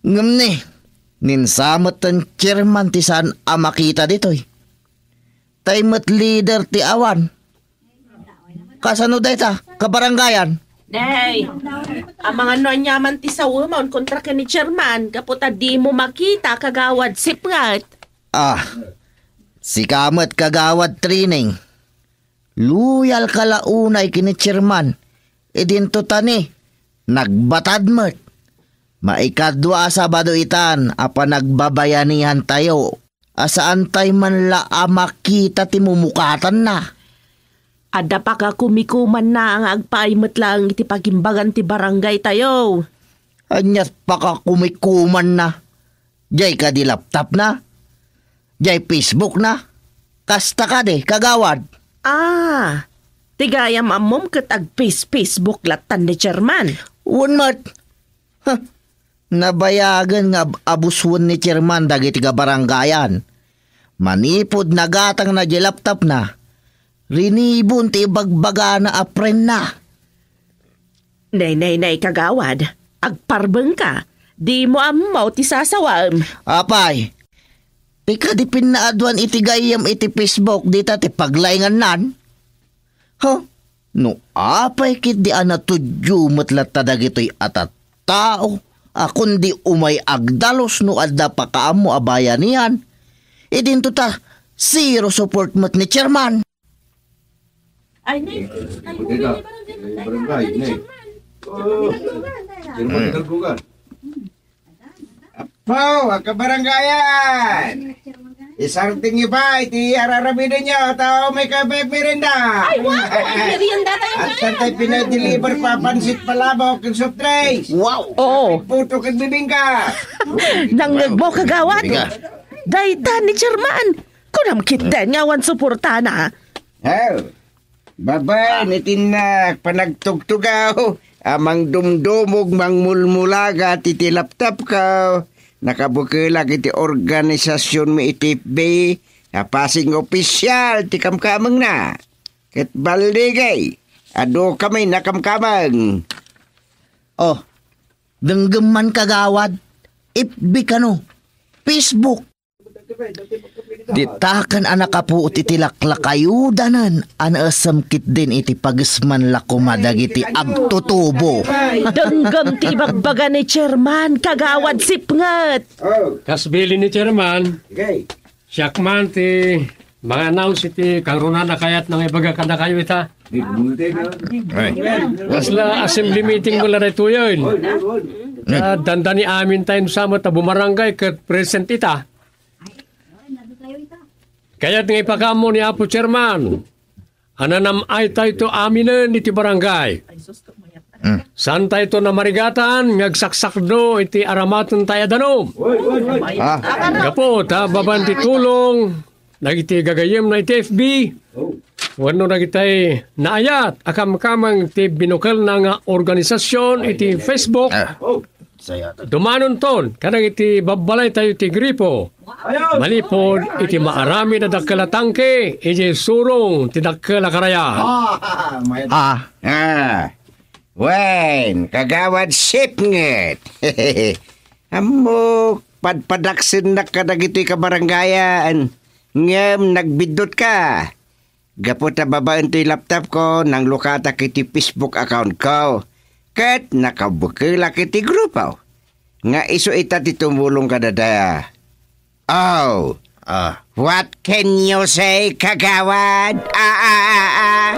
Ngem ni, ninsamet ten chairman ti saan a makita ditoy. Tay met leader ti awan. Kasano dayta, kabarangayan? Day, amangan no aniaman ti sawem a kontra ken ni chairman, gapu ta dimo makita, kagawad Sipnget. Ah, sika met, kagawad Trining. Loyal ka la unay ken ni chairman. Idinto ta ni, nagbatad met. Maikadua a Sabado itan a panagbabayanihantayo a saantay man la a makita ti mumukatanna. Adda pakakumikumanna nga agpaay met laeng iti pagimbagan ti barangaytayo. Aniat pakakumikumanna? Diay kadi laptopna? Diay Facebookna? Kasta kadi, kagawad? Ah, ti gayam ammom ket agpis-Facebook lattan ni chairman. Wen met. Huh. Nabayagen nga ab-, abusuen ni chairman dagiti kabarangayan. Manipud nagatangna diay laptopna, rinibon ti ibagbagana a friendna. Nay, nay, nay, kagawad, agparbengka. Dimo ammo ti sasawem. Apay, ti kadi pinnaaduan iti gayyem iti Facebook dita ti paglaingannan? Huh? No apay ketdi a natudyo met latta dagitoy a tattao a kundi umay agdalus no adda pakaammo a bayanihan, idinto ta zero support met ni chairman. Ay, nay, ay, Bodega. Nay, barangay, nay. Oh. Chairman, naglugan. Apo, a kabarangayan! Isartingyo pa iti araramidenyo, ta umay kayo pagmerienda. Ay, wow! Merienda tayo. At santay pinadeliver pa pansit palabok ken soft drinks. Wow! Oo. Puto ken bibingka. Nangngegmo, kagawad? Bibingka. Dayta ni chairman. Kunam ketdin nga awan suportana. Oh. Babaen iti innak panagtugtugaw a mangdumdumog mangmulmulagat iti laptopko. Nakabukelak iti organisasionmi iti F B a pasing official ti kamkamengna. Ket balligay, adu kami nakamkameng. Oh, denggem man, kagawad. F B kano? Facebook? Ditaken a nakapuot iti laklakayudanen a naesem ketdin iti pagesman la koma dagiti agtutubo. Denggem ti ibagbaga ni chairman, kagawad Sipnget. Kas bilin ni chairman, siak man ti mang-announce iti kangrunaan a kayat nga ibaga kadakayo ita. Ay. Kasla assembly meeting mo la daytoyen. Dandani amin tayo sa met a bumarangay ket present ita. Kayat nga ipakaammo ni Apo Chairman a nanam-ay tayo aminen iti barangay. Mm. Saan tayo namarigatan nga agsaksakdo iti aramaten tayo a danum? Ah. Gapu ta babaen ti tulong dagiti gagayyemna iti F B wenno dagitay naayat a kamkameng ti binukelna nga organisasion iti Facebook. Ah. Dumanonton kadagiti babbalaytayo ti gripo manipud iti maaramid a dakkel a tangke idiay surong ti dakkel a karayat. Ah, ah. Wen, kagawad Sipnget. Ammok, padpadaksennak kadagitoy kabarangayan, ngem nagbiddutka. Gapu ta babaen toy laptopko, nanglukatak iti Facebook accountko. Ket nakabukelak iti grupo. Nga isu ita ti tumulong kadada. Oh. Ah. What can you say, kagawad? Ah, ah, ah, ah.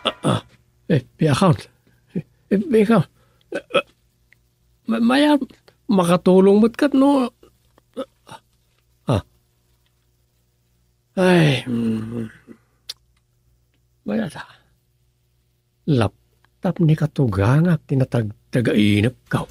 Ah, ah. F B account. F B account. Ma-, mayat, makatulong met ket no. Ah. Ay, mm. Mayat, ah. Laptop ni katugangak ti natagtagainepko.